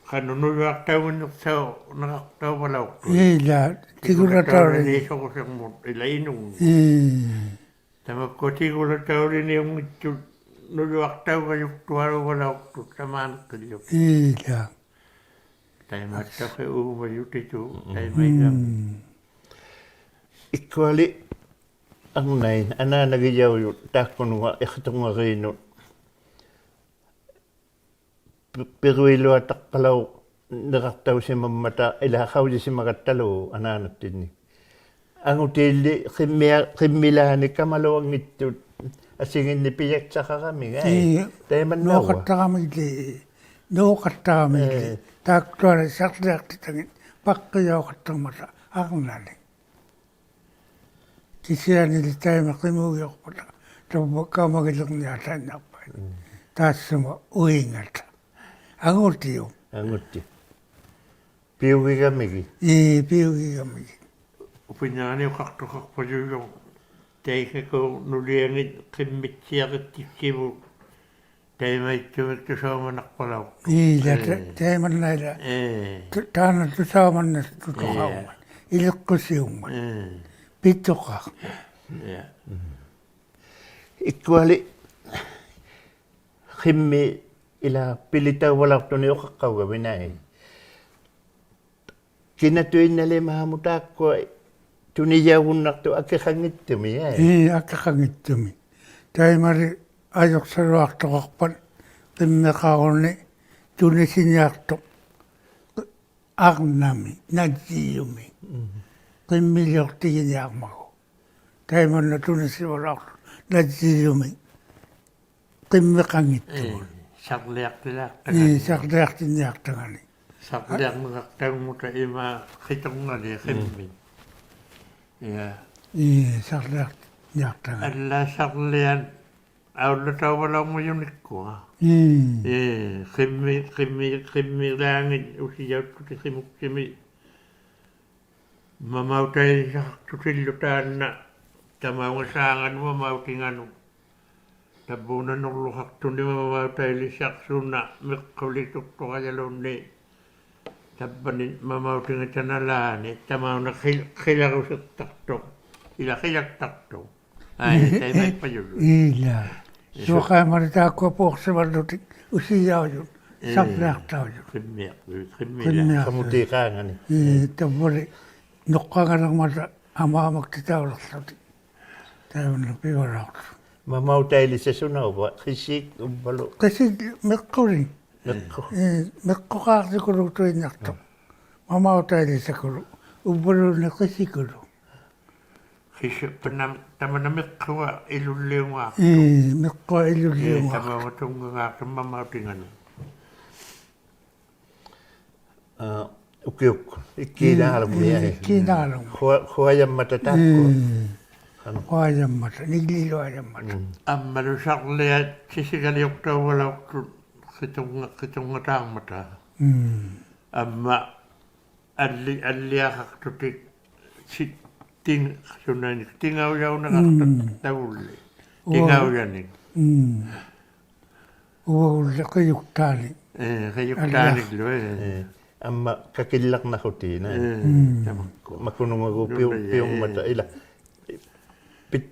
ᖃᓄᖅ ᓄᔪᐊᖅᑕᐅᖏᓐᓂᖅᓴᐅᓇᖃᖅᑕᐅᕙᓚᐅᖅᑐᑦ. ᐃᓛ, ᑎᒍᓚᑕᐅᓕᓃᑦ. ᑎᒍᓚᑕᐅᓕᓃᑦ ᓱᕈᓯᕐᒧᑦ ᐃᓛ ᐃᓄᖕᓂᒃ. ᐄ. ᑕᒪᒃᑯᐊ ᑎᒍᓚᑕᐅᓕᓃᙱᑦᑐᑦ ᓄᔪᐊᖅᑕᐅᒐᔪᖅᑐᐊᓘᕙᓚᐅᖅᑐᑦ ᑕᒫᓂᖅᑭᓪᓗ. ᐃᓛ. ᑕᐃᒪᑦᑕᖅ ᐆᒪᔪᑎᑐᑦ, ᒻᒻ. ᑕᐃᒪᐃᓐᓇ. ᒻᒻ. ᐃᒃᑯᐊᓕ ᐊᕐᓇᐃᑦ, ᐊᓈᓇᒋᔭᐅᔪᑦ ᑖᒃᑯᓄᖓ ᐃᖃᑐᖓᕇᓄᑦ. ᐱ-, ᐱᕈᐃᓗᐊᑕᖅᐸᓚᐅᕐᓂᕋᖅᑕᐅᓯᒪᒻᒪᑕ ᐃᓛ ᖃᐅᔨᓯᒪᒐᑦᑕᓗ ᐊᓈᓇᑦᑎᓐᓂ. ᐊᖑᑏᓪᓕ ᕿᒻᒥᐊ-, ᕿᒻᒥᓛᓂ ᑲᒪᓗᐊᙱᑦᑐᑦ ᐊᓯᖏᓐᓂᒃ ᐱᔭᒃᓴᖃᕋᒥᖓᐃ. ᐄ, ᑕᐃᒪᓐᓇᐅᕙ. ᓅᖃᑦᑕᕋᒥᓕ, ᓅᖃᑦᑕᕋᒥᓕ. ᐄ. ᑖᒃᑐᐊᓕ ᓴᕐᓕᐊᖅᑎᑕᖏᑦ ᐸᖅᑭᔭᐅᖃᑦᑕᕐᒪᑕ ᐊᕐᓇᓂᒃ. ᑭᓯᐊᓂᓕ ᑕᐃᒪ ᕿᒧᒋᐅᖅᐸᑕ ᑕᕝᕙ ᑲᐅᒪᒋᓕᕐᓂᐊᖅᑕᐃᓐᓇᖅᐸᐃ. ᒻᒻ. ᑖᔅᓱᒪ ᐅᐃᖓᑕ. ᐊᖑᑎᐅᑉ. ᐊᖑᑎᐅᑉ. ᐱᐅᒋᒐᒥᒋᑦ. ᐄ, ᐱᐅᒋᒐᒥᒋᑦ. ᐅᐱᓐᓇᕋᓂ ᐅᖃᖅᑐᖃᖅᐸᔪᔪᖅ. ᑕᐃᖃᒃᑯ ᓄᓕᐊᖏᑦ ᕿᒻᒥᑦᓯᐊᕆᑦᑎᑦᓯᕗᑦ ᑕᐃᒪᐃᑦᑐᒥᒃ ᑐᓴᐅᒪᓇᖅᐸᓚᐅᖅᑐᖅ. ᐄᓛ, ᑕ-, ᐄ. ᑕᐃᒪᓐᓇᐃᓛ. ᐄ. ᑕ-, ᑖᓐᓇ ᑐᓴᐅᒪᓐᓇᖅᑐᖅ ᑐᓴᐅᒪᓐ. ᐄ. ᐃᓕᖅᑯᓯᐅᒻᒪᑦ. ᐄ. ᐱᑐᖃᖅ. ᐄ. ᐃᒃᑯᐊᓕ ᕿᒻᒥ ᐃᓛ ᐱᓕᑕᐅᕙᓚᐅᖅᑐᓂᒃ ᐅᖃᖅᑲᐅᒐᕕᑦ ᓇᐃ. ᑭᓇᑐᐃᓐᓇᓕᒫᒧᑦ ᑖᒃᑯᐊ ᑐᓂᔭᐅᒍᓐᓇᖅᑐᑦ ᐊᑭᖃᙱᑦᑐᒥᒃ, ᐄ? ᐄ, ᐊᑭᖃᙱᑦᑐᒥᒃ. ᑕᐃᒪᓕ ᐊᔪᖅᓴᓗᐊᖅᑐᖃᖅᐸᑦ ᕿᒻᒥᖃᕈᓂ ᑐᓂᓯᓂᐊᖅᑐᖅ ᐊᕐᓇᒥ, ᓇᔾᔨᔪᒥ. ᒻᒻ. ᕿᒻᒥᓕᐅᖅᑎᒋᓂᐊᕐᒪᒍ. ᑕᐃᒪᓐᓇ ᑐᓂᓯᕙᓚᐅᖅᑐᖅ ᓇᔾᔨᔪᒥ. ᕿᒻᒥᖃᙱᑦᑐᒍᑦ. ᐄ, ᓴᕐᓕᐊᖅᑎᓛᖅᑕᖓᓂ. ᐄ, ᓴᕐᓕᐊᖅᑎᓂᐊᖅᑕᖓᓂ. ᓴᕐᓕᐊᕐᓂᖃᖅᑕᖑᒻᒪᑕ ᐃᒫᒃ ᕿᑐᕐᖓᓕ ᕿᒻᒥ. ᒻᒻ. ᐃᐊ. ᐄ, ᓴᕐᓕᐊᖅᑎᓂᐊᖅᑕᖓᓂ. ᐊᓪᓛᑦ ᓴᕐᓕᐊᑦ ᐊᐅᓪᓚᑕᐅᕙᓚᐅᕐᒪᔪᓂᒃᑯᐊ. ᒻᒻ. ᐄ, ᕿᒻᒥ, ᕿᒻᒥ, ᕿᒻᒥᓛᖏᑦ ᐅᓯᔭᐅᑦᑐᑎᒃ ᕿᒧᒃᓯᒥ. ᒪᒪᐅᑕᐃᓕᓴᖃᖅᑐᑎᓪᓗ ᑖᓐᓇ, ᑕᒪᐅᖓ ᓵᖓᓄᑦ ᒪᒪᐅᑎᖓᓄᑦ. ᑕᕝᕘᓇ ᓄᕐᓗᖃᖅᑐᓂ ᒪᒪᐅᑕᐃᓕᓴᖅ ᓱᓇ ᒥᖅᑯᓕᖅᑐᖅᑐᕋᔭᓘᓐᓃᑦ. ᑕᑉᐸᓂ ᒪᒪᐅᑎᖓᑕ ᓇᓛᓂ, ᑕᒪᐅᓇ ᕿᓪ-, ᕿᓚᕈᓯᖅᑕᖅᑐᖅ. ᐃᓛ ᕿᓚᒃᑕᖅᑐᖅ. ᐊᐃ, ᑕᐃᒪᐃᑉᐸᔪᔪᖅ. ᐃᓛ. ᓱ- ᓱᖃᐃᒻᒪᓕ ᑖᒃᑯᐊ ᐴᖅᓯᕙᓪᓗᑎᒃ ᐅᓯᔭᐅᔪᑦ, ᐄ. ᓴᕐᓕᐊᖅᑕᐅᔪᑦ. ᕿᒻᒥᐊᖅ, ᕿᒻᒥᓛᖅ. ᕿᒻᒥᐊᖅ. ᖃᒧᑏᖃᖓᓂ. ᐄ, ᑕᕝᕙᓕ ᓄᖅᑲᖓᓕᕐᒪᑕ ᐊᒫᒪᒃᑎᑕᐅᓕᖅᖢᑎᒃ. ᑕᐃᒪᓐᓇ ᐱᕙᓚᐅᖅᑐᖅ. ᒪᒪᐅᑕᐃᓕᓴᓱᓇᐅᕙ, ᕿᓯᒃ ᐅᕝᕙᓗ. ᕿᓯᒃ ᒥᖅᑯᓕ. ᒥᖅᑯ. ᐄ, ᒥᖅᑯᖄᖅᑎᑯᓗᒃᑐᐃᓐᓇᖅᑐᖅ. ᒻᒻ. ᒪᒪᐅᑕᐃᓕᓴᑯᓗᒃ. ᐅᕝᕙᓘᓐᓃᑦ ᕿᓯᑯᓗᒃ. ᕿᓯᒃ ᑕᒪ-, ᑕᒪᓐᓇ ᒥᖅᑯᖓ ᐃᓗᓪᓕᐅᖔᖅᑐᖅ. ᐄ, ᒥᖅᑯᐊ ᐃᓗᓪᓕᐅᖔᖅᑐᖅ. ᐄ, ᑕᒪᐅᖓ ᑐᙵᖔᖅᑐᖅ ᒪᒪᐅᑎᖓᓂᒃ. ᐋ, ᐅᑭᐅᒃ, ᐃᒃᑮᓈᓗᖕᒥ ᐊᐃ. ᒻᒻ, ᐃᒃᑮᓈᓗᖕᒥ. ᖁᐊ-, ᖁᐊᔭᒻᒪᑕ ᑖᒃᑯᐊ. ᒻᒻ. ᖃᓄᖅ. ᖁᐊᔭᒻᒪᑕ, ᓂᒡᓕᓗᐊᔭᒻᒪᑕ. ᒻᒻ. ᐊᒻᒪᓗ ᓴᕐᓕᐊᑦ ᓯᓯᒐᓕᐅᖅᑕᐅᕙᓚᐅᖅᑐᑦ ᕿᑐᙵ-, ᕿᑐᙵᑖᕐᒪᑕ. ᒻᒻ. ᐊᒻᒪ ᐊᓪᓕ-, ᐊᓪᓕᐊᖃᖅᑐᑎᒃ ᓯ-, ᑎᓐ-, ᓱᓇᓂᒃ, ᑎᖓᐅᔭᐅᓂᖃᖅᑕᖅ ᒻᒻ. ᑕᕗᓪᓕ. ᐅᐊ-, ᑎᖓᐅᔭᓂᒃ. ᒻᒻ. ᐅᐊᐅᓪᓕ ᕿᔪᒃᑖᓂᒃ. ᐄ, ᕿᔪᒃᑖᓂᒃᓗ, ᐊᓕᐊ. ᐄ. ᐄ, ᐊᒻᒪ ᑲᑭᓪᓚᕐᓇᖁᑎ, ᓇᐃ. ᐄ, ᒻᒻ. ᑕᒪᒃᑯᐊ. ᒪᑯᓄᖓᒎᖅ ᐱᐅ-, ᓄᓇᔭ, ᐱᐅᒻᒪᑕ, ᐄ. ᐃᓛ. ᐱ-,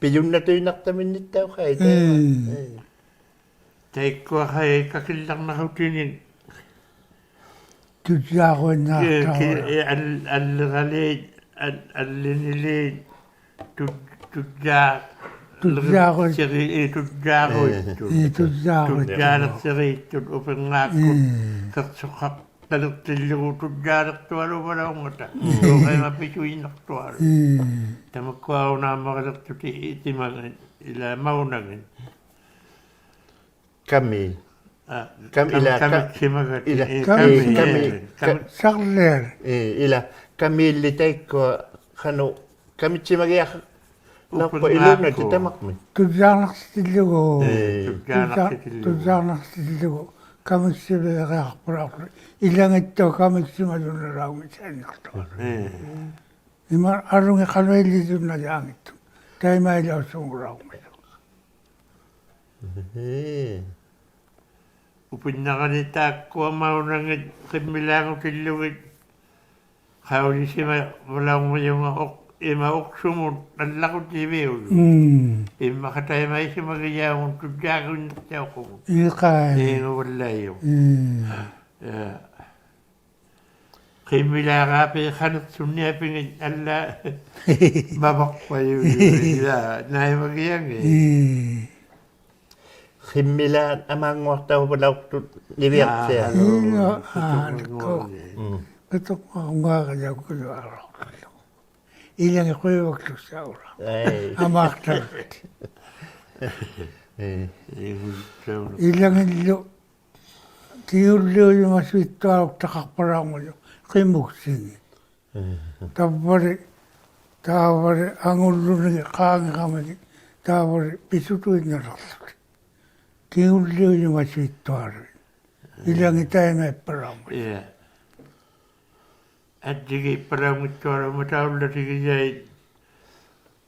ᐱᔪᓐᓇᑐᐃᓐᓇᖅᑕᒥᓐᓂᑦᑕᐅᖅ ᖃᐃ, ᑕᐃᒪ. ᒻᒻ. ᐄ. ᑕᐃᒃᑯᐊ ᖃᐃ ᑲᑭᓪᓚᕐᓇᖁᑎᓂᒃ. ᑐᔾᔮᕈᐃᓐᓇᖅᑕᐅᕋ. ᐄ, ᐄ, ᐊᓪ-, ᐊᓪᓕᕋᓖᑦ, ᐊᓪ-, ᐊᓪᓕᓂᓖᑦ, ᑐᔾ-, ᑐᔾᔮ-, ᑐᔾᔮᕈᐃᑦ. ᓯᕆ-, ᐄ, ᑐᔾᔮᕈᐃᑦᑐᑦ. ᐄ, ᑐᔾᔮᕈᐃᑦᑐᑦ. ᑐᔾᔮᓕᖅᓯᕆᑦᑐᑦ, ᐅᐱᕐᖔᒃᑯᑦ, ᐄ. ᑭᖅᓱᖃᖅᑕᓕᖅᑎᓪᓗᒍ ᑐᔾᔮᓕᖅᑐᐊᓘᕙᓚᐅᕐᖓᑕ. ᒻᒻ. ᓱᕈᒪ ᐱᓱᐃᓐᓇᖅᑐᐊᓗᒃ. ᐄ. ᑕᒪᒃᑯᐊ ᐅᓇᒪᕆᓕᖅᑐᑎᑦ ᐃᑎᒪᖏᑦ, ᐃᓛ ᒪᐅᓇᖏᑦ. ᑲᒥ. ᐋ, ᑲᒥ-, ᐃᓛ ᑲ-, ᑲᒥᒃᓯᒪᒐᑦ. ᐃᓛ, ᐄ, ᑲᒥ, ᑲᒥ, ᑲᒥ, ᑲᒥ. ᑲ-, ᓴᕐᓕᐊᓕ. ᐄ, ᐃᓛ, ᑲᒦᓪᓕ ᑕᐃᒃᑯᐊ ᖃᓄᖅ ᑲᒥᑦᓯᒪᒋᐊᖅ-, ᓚᐅᖅᐸ ᐅᐱᕐᖔᒃᑯᑦ. ᐃᓘᓐᓇᑎᑦ ᑕᒪᕐᒥᒃ. ᑐᔾᔮᕐᓇᖅᓯᑎᓪᓗᒍ. ᐄ. ᑐᔾᔮ-, ᑐᔾᔮᕐᓇᖅᓯᑎᓪᓗᒍ. ᑐᔾᔮᕐᓇᖅᓯᑎᓪᓗᒍ. ᑲᒥᒃᓯᕕᕆᐊᖅᐸᓚᐅᖅᑐᖅ. ᐃᓚᖏᑦᑐᖅ ᑲᒥᒃᓯᒪᔪᓐᓇᓚᐅᕐᒥᒃ ᓴᓂᖅᑐᐊᓗᒃ. ᐄ. ᐃᒪ ᐊᓗᖏᑦ ᖃᓄᐃᓕᔪᓐᓇᔮᙱᑦᑐᖅ. ᑕᐃᒪᐃᓚᐅᓲᖑᓚᐅᕐᒥᓗ. ᐄ. ᐅᐱᓐᓇᕋᓂ ᑖᒃᑯᐊ ᒪᐅᓇᖏᑦ ᕿᒻᒥᓛᖑᑎᓪᓗᒋᑦ ᖃᐅᔨᓯᒪᕙᓚᐅᕐᒪᔪᖓ ᐅᖅ-, ᐃᒪ ᐅᖅᓱᒧᑦ ᐊᓪᓚᕈᑎᕕᐅᔪᖅ. ᒻᒻ. ᐃᒻᒪᖄ ᑕᐃᒪᐃᓯᒪᒋᔭᐅᒧᑦ ᑐᔾᔮᒍᓐᓇᑦᑎᐊᖅᑯᒧᑦ. ᐄ ᖃᐃ. ᐄᖑᕙᓪᓚᐃᔪᖅ. ᒻᒻ. ᐄ. ᕿᒻᒥᓛᕌᐱᒃ ᖃᓂᖅᓱᓐᓂᐊᐱᖏᑦ ᐊᓪᓛᑦ ᒪᕙᖅᐸᔪᔪᖅ ᐃᓛ ᓇᐃᒪᒋᐊᖏᑦ. ᒻᒻ. ᕿᒻᒥᓛᑦ ᐊᒫᙳᐊᖅᑕᐅᕙᓚᐅᖅᑐᑦ ᓂᕕᐊᖅᓯᐊᖅ. ᐄ, ᐋ, ᓗᒃᑯᐊ. ᒻᒻ. ᐱᑐᖅᑲᖅ ᖓᒐᔭᐅᒃᑯᓗᐊᕋᖅ. ᐃᓚᖏᑦ ᖁᔭᕙᒃᑐᒃᓴᐅᕋ. ᐄ. ᐊᒫᖅᑕᕋᑦ. ᐄ. ᐄ, ᒧᓪᓚᐅᓇ. ᐃᓚᖏᓪᓗ ᑭᐅᓪᓕᐅᔪᒪᓱᐃᑦᑐᐊᓗᒃᑕᖃᖅᐸᓚᐅᕐᒪᔪᖅ ᕿᒧᒃᓯᖏᑦ. ᒻᒻ. ᑕᕝᕙᓕ, ᑕᕝᕙᓕ ᐊᖑᓪᓗᓂᒃ ᖄᖏᕋᒥᒃ, ᑕᕝᕙᓕ ᐱᓱᑐᐃᓐᓇᓕᖅᖢᑎᒃ. ᑭᐅᓪᓕᐅᔪᒪᓱᐃᑦᑐᐊᓗᐃᑦ. ᐃᓚᖏᑦ ᑕᐃᒪᐃᑉᐸᓚᐅᕐᒪᑦ. ᐄ. ᐊᔾᔨᒌᑉᐸᓚᐅᙱᑦᑐᐊᓗᒻᒪᑕ ᐊᐅᓪᓚᑎᒋᔭᐃᑦ.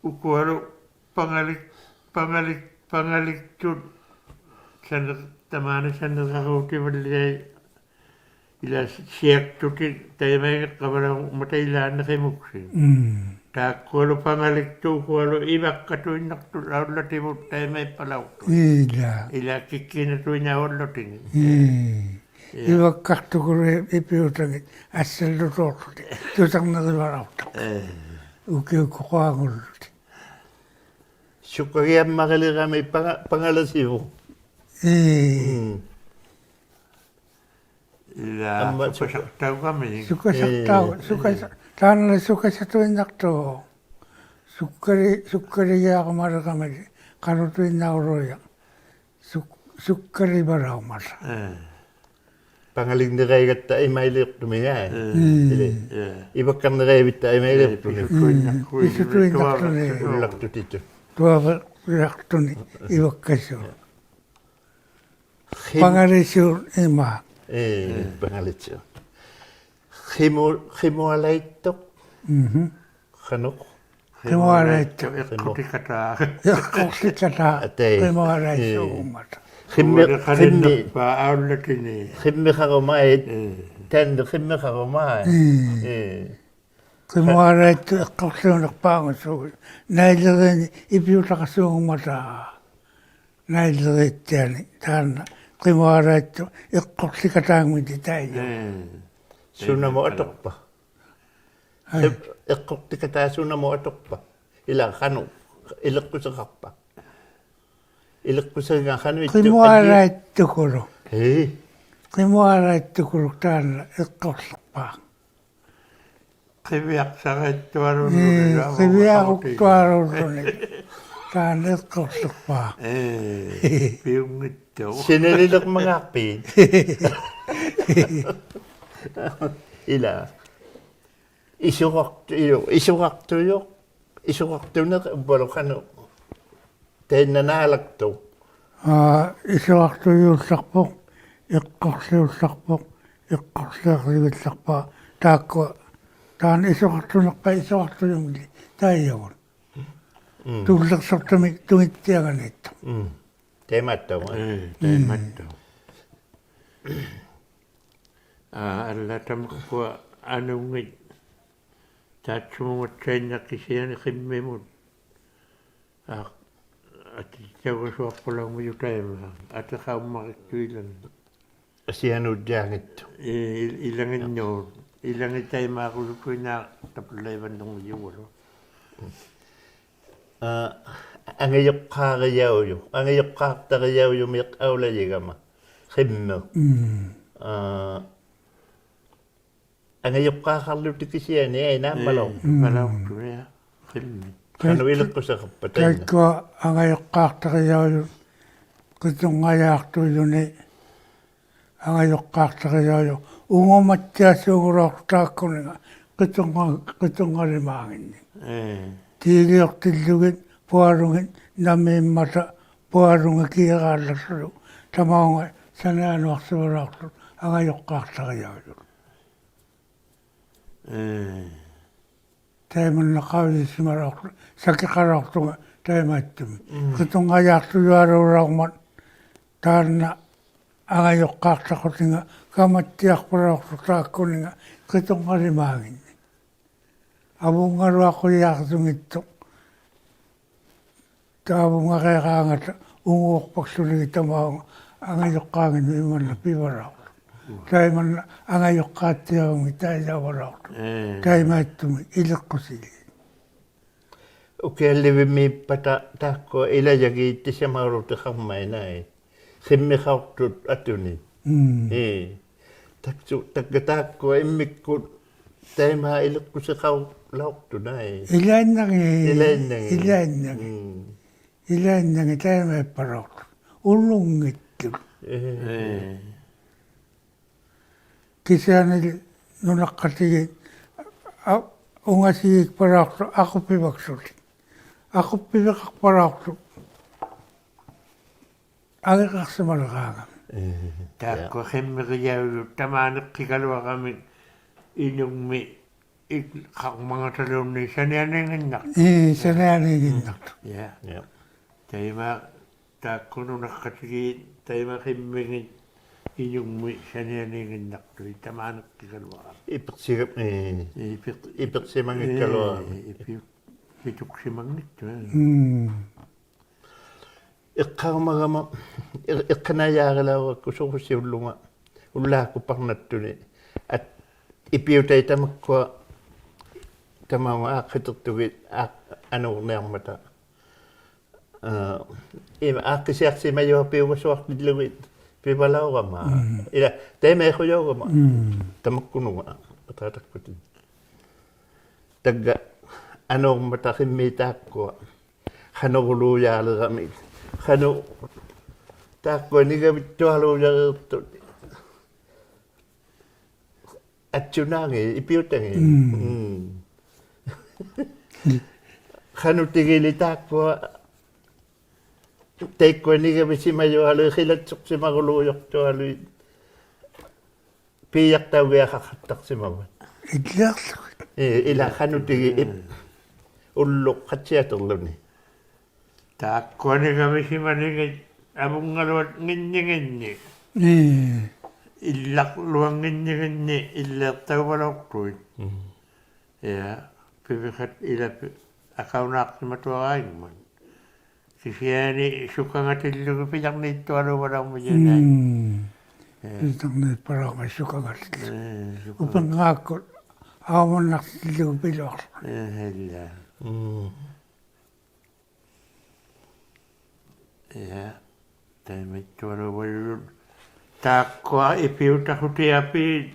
ᐅᑯᐊᓗ ᐸᖓᓕᒃ-, ᐸᖓᓕᒃ-, ᐸᖓᓕᒃᑐᑦ ᓴᓂ-, ᑕᒫᓂ ᓴᓂᕋᕈᑎᕙᓪᓕᐊᐃ ᐃᓛ ᓯ-, ᓯᐊᒃᑐᑎᒃ ᑕᐃᒪᐃᖏᕐᕋᕙᓚᐅᕐᒪᑕ ᐃᓛᓐᓂ ᕿᒧᒃᓯᖏᑦ. ᒻᒻ. ᑖᒃᑯᐊᓗ ᐸᖓᓕᒃᑐᑦ ᐅᑯᐊᓗ ᐃᕙᒃᑲᑐᐃᓐᓇᖅᑐᑦ ᐊᐅᓪᓚᑎᕗᑦ ᑕᐃᒪᐃᑉᐸᓚᐅᖅᑐᑦ. ᐃᓛ. ᐃᓛ ᑭᒃᑮᓇᑐᐃᓐᓇᐅᓪᓗᑎᖏᑦ. ᒻᒻ. ᐄ. ᐃᕙᒃᑲᖅᑐᑯᓗᐃᑦ ᐃᐱᐅᑕᖏᑦ ᐊᓴᓪᓗᑐᖅᖢᑎᒃ. ᑐᓴᕐᓂᕆᕙᓚᐅᖅᑕᖅ. ᐄ. ᐅᑭᐅᒃᑯᑦ ᖁᐊᖑᓪᓗᑎᒃ. ᓱᒃᑲᒋᐊᒻᒪᕆᓕᕋᒥ ᐸᖓ-, ᐸᖓᓕᓯᕗᖅ. ᐄ. ᒻᒻ. ᐃᓛ ᐊᒻᒪ ᓱᑲᓴᖅᑕᐅᒐᒥ. ᓱᑲᓴᖅᑕᐅ-, ᐄ. ᓱᑲᓴ-, ᑖᓐᓇ ᓱᑲᓴᑐᐃᓐᓇᖅᑐᖅ. ᓱᒃᑲᓕ-, ᓱᒃᑲᓕᒋᐊᕈᒪᓕᕋᒥ ᖃᓄᑐᐃᓐᓇᐅᓗᐃᔭᖅ. ᓱᒃ-, ᓱᒃᑲᓕᕙᓚᐅᕐᒪᑕ. ᐄ. ᐸᖓᓕᖕᓂᕋᐃᒐᑦᑕ ᐊᐃᒪᐃᓕᖅᑐᒥᒃ ᐋ. ᐄ. ᒻᒻ. ᐃᓕ. ᐄ. ᐃᕙᒃᑲᕐᓂᕋᐃᕕᑦᑕ ᐊᐃᒪᐃᓕᖅᑐᓂ. ᒻᒻ. ᐱᓱᑐᐃᓐᓇᖅᑯᐃ-, ᐱᓱᑐᐃᓐᓇᖅᑐᓂ. ᑐᐊᕙ-, ᐅᓪᓚᖅᑐᑎᑐᑦ. ᑐᐊᕙᓕᐊᖅᑐᓂ ᐃᕙᒃᑲᓲᑦ. ᕿᒻ-, ᐸᖓᓕᓲᑦ ᐃᒫᒃ. ᐄ, ᐄ. ᐸᖓᓕᓲᑦ. ᕿᒧ-, ᕿᒧᐊᓚᐃᑦᑐᖅ. ᒻᒻ. ᖃᓄᖅ. ᕿᒧᐊᓚᐃᑦᑐᖅ. ᕿᒧᐊᓚᐃᑦᑐᖅ ᕿᒧᐊᓚᐃᑦᑐᖅ. ᐃᖅᑯᖅᓯᖃᑕ. ᐊᑏ. ᕿᒧᐊᓚᐃᑦᑐᖅ ᐄ. ᐅᒻᒪᑕ. ᕿᒻᒥ-, ᕿᒻᒥ-, ᖁᕕᓂᖅᐹᖅ ᐊᐅᓪᓚᑎᓂᒃ. ᕿᒻᒥᖃᕈᒪᐃᑦ. ᐄ. ᑖᓐᓇ ᕿᒻᒥᖃᕈᒪᐃᑦ. ᐄ. ᐄ. ᕿᒧᐊᓚᐃᑦᑐᖅ ᐃᖅᑯᖅᖠᐅᓂᖅᐹᖑᓲᖅ. ᓇᐃᓕᕇᓂ ᐃᐱᐅᑕᖃᓲᖑᒻᒪᑕ. ᓇᐃᓕᕇᑦᑎᐊᓂᒃ ᑖᓐᓇ ᕿᒧᐊᓚᐃᑦᑐᖅ ᐃᖅᑯᖅᓯᖃᑖᖑᒥᓕ ᑕᐃᔪ. ᐄ. ᓱᓇᒧᑦ ᐊᑐᖅᐸ. ᐊᐃ. ᐃᖅ-, ᐃᖅᑯᖅᑎᖃᑖ ᓱᓇᒧᑦ ᐊᑐᖅᐸ. ᐃᓛ ᖃᓄᖅ. ᐃᓕᖅᑯᓯᖃᖅᐸ. ᐃᓕᖅᑯᓯᖃᕐᒪᑦ ᖃᓄᐃᑦᑐᖅ. ᕿᒧᐊᓚᐃᑦᑐᑯᓗᒃ. ᐄ. ᕿᒧᐊᓚᐃᑦᑐᑯᓗᒃ ᑖᓐᓇ ᐃᖅᑯᖅᖠᖅᐹᖅ. ᕿᕕᐊᖅᓴᕆᑦᑐᐊᓘᓪᓗᓂ. ᐄ, ᕿᕕᐊᖅᑐᐊᓘᓪᓗᓂ. ᑖᓐᓇ ᐃᖅᑯᖅᖠᖅᐹᖅ. ᐄ, ᐱᐅᙱᑦᑐᖅ. ᓯᓂᓕᓕᕐᒪᖔᖅᐱᑦ. ᐃᓛ. ᐃᓱᕋᖅ-, ᐃᓱ-, ᐃᓱᕋᖅᑐᔪᖅ, ᐃᓱᕋᖅᑐᓂᖅ ᐅᕝᕙᓗ ᖃᓄᖅ ᑕᐃᓐᓇ ᓈᓚᒃᑐᖅ. ᐋ, ᐃᓱᕋᖅᑐᔫᓪᓚᖅᐳᖅ, ᐃᖅᑯᖅᖠᐅᓪᓚᖅᐳᖅ, ᐃᖅᑯᖅᖠᐊᕆᒋᓪᓚᖅᐸ, ᑖᒃᑯᐊ. ᑖᓐᓇ ᐃᓱᕋᖅᑐᓂᖅᐹᖅ, ᐃᓱᕋᖅᑐᔪᖕᓂ, ᑕᐃᔭᐅᖅ. ᒻᒻ. ᑐᓪᓕᖅᓱᖅᑐᒥᒃ ᑐᙱᑦᑎᐊᕋᓃᑦᑐᖅ. ᒻᒻ. ᑕᐃᒪᑦᑕᐅᖅ. ᐄ, ᑕᐃᒪᑦᑕᐅᖅ. ᐋ, ᐊᓪᓚ ᑕᒪᒃᑯᐊ ᐊᓄᙱᑦ ᑖᑦᓱᒧᖓᑦᓴᐃᓐᓇᖅ ᑭᓯᐊᓂ ᕿᒻᒥᒧᑦ. ᐋ, ᐊᑎᑦᑕᐅᒐᓱᐊᖅᐳᓚᐅᕐᒥᔪᖅ ᑕᐃᒪ. ᐊᑎᖃᐅᒻᒪᕆᒃᑐᑦ ᐃᓚᖏᑦ. ᐊᓯᐊᓅᔾᔮᙱᑦᑐᖅ. ᐄ, ᐃᓪ-, ᐃᓚᖏᓐᓄᑦ. ᐃᓚᖏᑦ ᑕᐃᒫᑯᓗᒃᑯᐃᓐᓇᖅ ᑕᐳᓪᓚᐃᕙᓐᓂᕐᒥᔪᒍᓗ. ᐋ, ᐊᖓᔪᖅᑳᕆᔭᐅᔪᖅ, ᐊᖓᔪᖅᑳᖅᑕᕆᔭᐅᔪᒥᒃ ᐊᐅᓚᔨᒐᒪ, ᕿᒻᒥᖅ. ᒻᒻ. ᐋ, ᐊᖓᔪᖅᑳᖃᕐᓗᑎᒃ ᑭᓯᐊᓂ ᐊᐃ ᓈᒻᒪᓚᐅᖅ. ᒻᒻ. ᓈᒻᒪᓚᐅᖅᑐᖅ, ᕿᒻᒥᖅ. ᖃᓄᖅ ᐃᓕᖅᑯᓯᖃᖅᐸ ᑕᐃᓐᓇ. ᑕᐃᒃᑯᐊ ᐊᖓᔪᖅᑳᖅᑕᕆᔭᐅᔪᑦ, ᕿᑐᕐᖓᔮᖅᑐᔪᓂ, ᐊᖓᔪᖅᑳᖅᑕᕆᔭᐅᔪᑦ, ᐅᖑᒪᑦᑎᐊᓲᖑᓚᐅᖅᑐᖅ ᑖᒃᑯᓂᖓ, ᕿᑐᕐᖓ-, ᕿᑐᕐᖓᓕᒫᖏᓐᓂ. ᐄ. ᑏᓕᐅᖅᑎᓪᓗᒋᑦ, ᐳᐊᓗᖏᑦ, ᓇᒦᒻᒪᑕ, ᐳᐊᓗᖏᑦ ᑮᕌᓪᓚᒃᓱᓗ, ᑕᒪᐅᖓ ᓴᓂᐊᓄᐊᖅᓯᕙᓚᐅᖅᑐᑦ, ᐊᖓᔪᖅᑳᖅᑕᕆᔭᐅᔪᑦ. ᐄ. ᑕᐃᒪᓐᓇ ᖃᐅᔨᓯᒪᓚᐅᖅᑐᖓ, ᓴᑭᖃᓚᐅᖅᑐᖓ ᑕᐃᒪᐃᑦᑐᒥᒃ. ᒻᒻ. ᕿᑐᕐᖓᔮᖅᑐᔪᐊᓘᓚᐅᕐᒪᑦ ᑖᓐᓇ ᐊᖓᔪᖅᑳᖅᑕᖁᑎᖓ ᑲᒪᑦᑎᐊᖅᐸᓚᐅᖅᑐᖅ ᑖᒃᑯᓂᖓ ᕿᑐᕐᖓᓕᒫᖏᓐᓂ. ᐊᕗᙵᓗᐊᖁᔭᖅᑐᙱᑦᑐᖅ. ᑕᕝᕗᙵᕆᐊᕌᖓᑕ ᐅᖑᖅᐸᒃᖢᓂ ᑕᒪᐅᖓ ᐊᖓᔪᖅᑳᖏᓐᓂ ᐃᒪᓐᓇ ᐱᕙᓚᐅᖅᑐᖅ. ᑕᐃᒪᓐᓇ ᐊᖓᔪᖅᑳᑦᑎᐊᕗᖏᑦ ᑕᐃᔭᐅᕙᓚᐅᖅᑐᖅ. ᐄ. ᑕᐃᒪᐃᑦᑐᒥᒃ ᐃᓕᖅᑯᓯᓖᑦ. ᐅᑭᐊᓪᓕᕕᒻᒦᑉᐸᑕ ᑖᒃᑯᐊ ᐃᓚᔭᒌᑦᑎᓯᒪᐅᓗᑎᖃᕐᒪᑦ ᐃᓐᓇᐃ. ᕿᒻᒥᖃᖅᑐᑦ ᐊᑐᓂ. ᒻᒻ. ᐄ. ᑕᒃᓱ-, ᑕᒡᒐ ᑖᒃᑯᐊ ᐃᒻᒥᒃᑯᑦ ᑕᐃᒫᒃ ᐃᓕᖅᑯᓯᖃᐅᓚᐅᖅᑐᖅ ᐃᓐᓇᐃ. ᐃᓚᐃᓐᓇᖏᑦ. ᐃᓚᐃᓐᓇᖏᑦ. ᐃᓚᐃᓐᓇᖏᑦ. ᒻᒻ. ᐃᓚᐃᓐᓇᖏᑦ ᑕᐃᒪᐃᑉᐸᓚᐅᖅᑐᖅ. ᐅᓄᙱᑦᑐᑦ. ᐄ. ᐄ. ᑭᓯᐊᓂᓕ ᓄᓇᖅᑲᑎᒌᑦ, ᐊ, ᐅᖓᓯᒌᒃᐸᓚᐅᖅᑐᑦ ᐊᖁᑉᐱᕙᒃᓱᑎᒃ. ᐊᖁᑉᐱᕕᖃᖅᐸᓚᐅᖅᑐᑦ ᐊᖏᕐᕋᖅᓯᒪᓕᕌᖓᒥᒃ. ᐄ, ᑖᒃᑯᐊ ᕿᒻᒥᕆᔭᐅᔪᑦ ᑕᒫᓂᖅᑭᒐᓗᐊᕋᒥᒃ ᐃᓄᖕᒥᒃ ᐃᒃ-, ᖃᕐᒪᖓᑕᓘᓐᓃᑦ ᓴᓂᐊᓃᖏᓐᓇᖅᑐᖅ. ᐄ, ᓴᓂᐊᓃᖏᓐᓇᖅᑐᖅ. ᐄ. ᐄ. ᑕᐃᒪ ᑖᒃᑯᐊ ᓄᓇᖅᑲᑎᒌᑦ, ᑕᐃᒪ ᕿᒻᒥᖏᑦ ᐃᓄᖕᒥᒃ ᓴᓂᐊᓃᖏᓐᓇᖅᑐᐃᑦ ᑕᒫᓂᖅᑭᒐᓗᐊᕋ. ᐃᐱᖅᓯᒐ-, ᐄ. ᐃᐱᖅ-, ᐃᐱᖅᓯᒪᙱᒃᑲᓗᐊᕋ. ᐄ, ᐃᐱ-, ᐃᐱᖅᓯᒪᙱᑦᑐᖅ. ᒻᒻ. ᐃᖅᑲᐅᒪᒐᒪ, ᐃᖅ-, ᐃᖅᑲᓇᐃᔮᕆᓚᐅᕋᒃᑯ ᓱᕈᓯᐅᓪᓗᖓ, ᐅᓪᓛᒃᑯᑦ ᐸᕐᓇᑦᑐᓂ, ᐊᑦ-, ᐃᐱᐅᑕᐃᑦ ᑕᒪᒃᑯᐊ, ᑕᒪᐅᖓ ᐋᖅᑭᑎᖅᑐᒋᑦ, ᐋᖅ-, ᐊᓅᕐᓂᐊᕐᒪᑕ. ᐋ, ᐃᒪ ᐋᖅᑭᓯᐊᖅᓯᒪᔪᐊᑉ ᐱᐅᒐᓱᐊᖅᑎᓪᓗᒋᑦ ᐱᕙᓚᐅᕋᒪ. ᒻᒻ. ᐃᓛ, ᑕᐃᒪᐃᖁᔭᐅᒐᒪ. ᒻᒻ. ᑕᒪᒃᑯᓄᖓ, ᐊᑖᑕᒃᑯᑎᒃ. ᑕᒡᒐ, ᐊᓅᕐᒪᑕ ᕿᒻᒦᑦ ᑖᒃᑯᐊ. ᖃᓄᕈᓘᔮᓕᕋᒥᒃ. ᖃᓄᖅ, ᑖᒃᑯᐊ ᓂᒐᕕᑦᑐᐊᓘᔭᕇᖅᑐᑦ. ᐊᑦᓱᓈᖏᑦ, ᐃᐱᐅᑕᖏᑦ. ᒻᒻ. ᒻᒻ. ᖃᓄᑎᒋᓕ ᑖᒃᑯᐊ, ᑕᐃᒃᑯᐊ ᓂᒐᕕᓯᒪᔪᐊᓗᐃᑦ ᕿᓚᑦᓱᖅᓯᒪᕈᓘᔭᖅᑐᐊᓗᐃᑦ, ᐲᔭᖅᑕᐅᒋᐊᖃᖃᑦᑕᖅᓯᒪᒻᒪᑦ. ᐃᓪᓕᐊᖅᖢᒍ. ᐄ, ᐃᓛ ᖃᓄᑎᒋ ᐃᑉ-, ᒻᒻ. ᐅᓪᓗᖅ ᖃᑦᓯᐊᑎᕐᓗᓂ. ᑖᒃᑯᐊ ᓂᒐᕕᓯᒪᓂᖏᑦ ᐊᕗᙵᓗᐊᙱᓐᓂᖏᓐᓂ. ᐄ. ᐃᓪᓚᕐᓗᐊᙱᓐᓂᖏᓐᓂ ᐃᓪᓕᐊᖅᑕᐅᕙᓚᐅᖅᑐᐃᑦ. ᒻᒻ. ᐃᐊ, ᐱᕕᖃᑦ ᐃᓛ ᐱ-, ᐊᑲᐅᓈᖅᓯᒪᑐᐊᕋᐃᖕᒪᑦ. ᑭᓯᐊᓂ ᓱᑲᖓᑎᓪᓗᒋᑦ ᐱᔭᕐᓃᑦᑐᐊᓘᕙᓚᐅᕐᒥᔪᓐᓇᐃ. ᒻᒻ. ᐄ. ᐱᔭᕐᓃᑦᐸᓚᐅᕐᒥᔪᖅ ᓱᑲᖓᑎᓪᓗ. ᐄ, ᓱᑲᖓ. ᐅᐱᕐᖔᒃᑯᑦ ᐊᐅᒪᓇᖅᑎᓪᓗᒋᑦ ᐱᓗᐊᖅᓱᖅ. ᐄ, ᐃᓛ. ᒻᒻ. ᐃᐊ, ᑕᐃᒪᐃᑦᑐᐊᓘᕙᔪᔪᑦ. ᑖᒃᑯᐊ ᐃᐱᐅᑕᖁᑎᐊᐲᑦ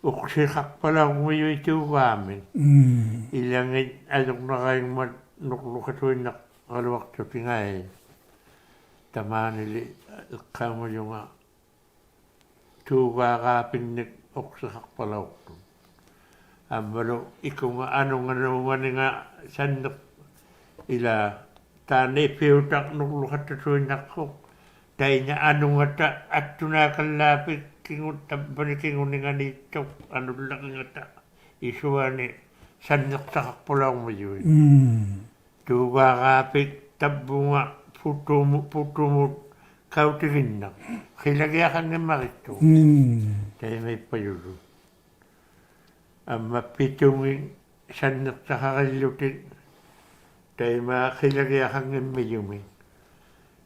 ᐅᖅᓯᖃᖅᐸᓚᐅᕐᒥᔪᑦ ᑑᒑᒥᒃ. ᒻᒻ. ᐃᓚᖏᑦ ᐊᔪᕐᓇᕋᐃᖕᒪᑦ ᓄᕐᓗᖃᑐᐃᓐᓇᕋᓗᐊᖅᑐᑎᑦ ᖓᐃ. ᑕᒫᓂᓕ ᐃᖅᑲᐅᒪᔪᖓ ᑑᒑᕌᐱᓐᓂᒃ ᐅᖅᓯᖃᖅᐸᓚᐅᖅᑐᑦ. ᐊᒻᒪᓗ ᐃᑯᖓ ᐊᓄᖓ ᓄᖓᓂᖓ ᓴᓐᓂᖅ ᐃᓛ ᑖᓐᓇ ᐃᐱᐅᑕᖅ ᓄᕐᓗᖃᑦᑕᑐᐃᓐᓇᖅᐳᖅ. ᑕᐃᓐᓇ ᐊᓄᖓᑕ ᐊᑦᑐᓈᑲᓪᓛᐱᒃ ᑭᖑ-, ᑕᑉᐸᓂ ᑭᖑᓂᖓᓃᑦᑐᖅ ᐊᓄᓪᓚᕆᖓᑕ ᐃᓱᐊᓂ ᓴᓐᓂᖅᓴᖃᖅᐸᓚᐅᕐᒥᔪᑦ. ᒻᒻ. ᑑᒑᕌᐱᒃ ᑕᑉᐳᖓ ᐳᑐᒧᑦ, ᐳᑐᒧᑦ ᑲᐅᑎᒋᓐᓇᖅ. ᕿᓚᒋᐊᖃᙱᒻᒪᕆᑦᑐᖅ. ᒻᒻ. ᑕᐃᒪᐃᑉᐸᔪᔪᖅ. ᐊᒻᒪ ᐱᑐᖏᑦ ᓴᓐᓂᖅᓴᖃᕆᓪᓗᑎᒃ. ᑕᐃᒪ ᕿᓚᒋᐊᖃᙱᒻᒥᔪᒥᒃ.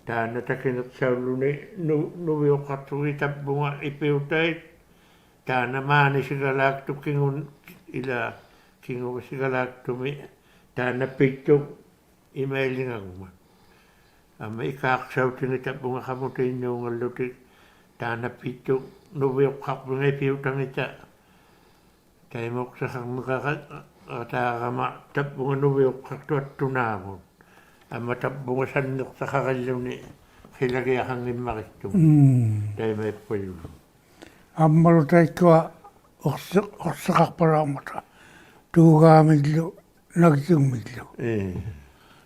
ᑖᓐᓇ ᑕᑭᓂᖅᓴᐅᓪᓗᓂ ᓄ-, ᓄᕕᐅᖅᑲᖅᑐᕆᑦ ᑕᑉᐳᖓ ᐃᐱᐅᑕᐃᑦ. ᑖᓐᓇ ᒫᓂ ᓯᒐᓛᒃᑐᑦ ᑭᖑᓐ-, ᐃᓛ ᑭᖑ ᓯᒐᓛᒃᑐᒥ. ᑖᓐᓇ ᐱᑐᖅ ᐃᒪᐃᓕᖓᒍᒪ. ᐊᒻᒪ ᐃᑳᖅᓴᐅᑎᖏᑦ ᑕᑉᐳᖓ ᖃᒧᑎᓐᓅᖓᓪᓗᑎᒃ, ᑖᓐᓇ ᐱᑐᖅ ᓄᕕᐅᖅᑲᖅᐱᖓ ᐃᐱᐅᑕᖏᑕ. ᑕᐃᒪ ᐅᖅᓯᖃᕐᓂᖃᕋ-, ᕋᑖᕋᒪ ᑕᑉᐳᖓ ᓄᕕᐅᖅᑲᖅᑐᑦ ᐊᑦᑐᓈᕗᑦ. ᐊᒻᒪ ᑕᑉᐳᖓ ᓴᓐᓂᖅᓴᖃᕆᓪᓗᓂ ᕿᓚᒋᐊᖃᙱᒻᒪᕆᑦᑐᖅ. ᒻᒻ. ᑕᐃᒪᐃᑉᐸᔪᔪᖅ. ᐊᒻᒪᓗ ᑕᐃᒃᑯᐊ ᐅᖅᓯ-, ᐅᖅᓯᖃᖅᐸᓚᐅᕐᒪᑕ. ᑑᒑᒥᒡᓗ, ᓇᒡᔪᒥᒡᓗ. ᐄ.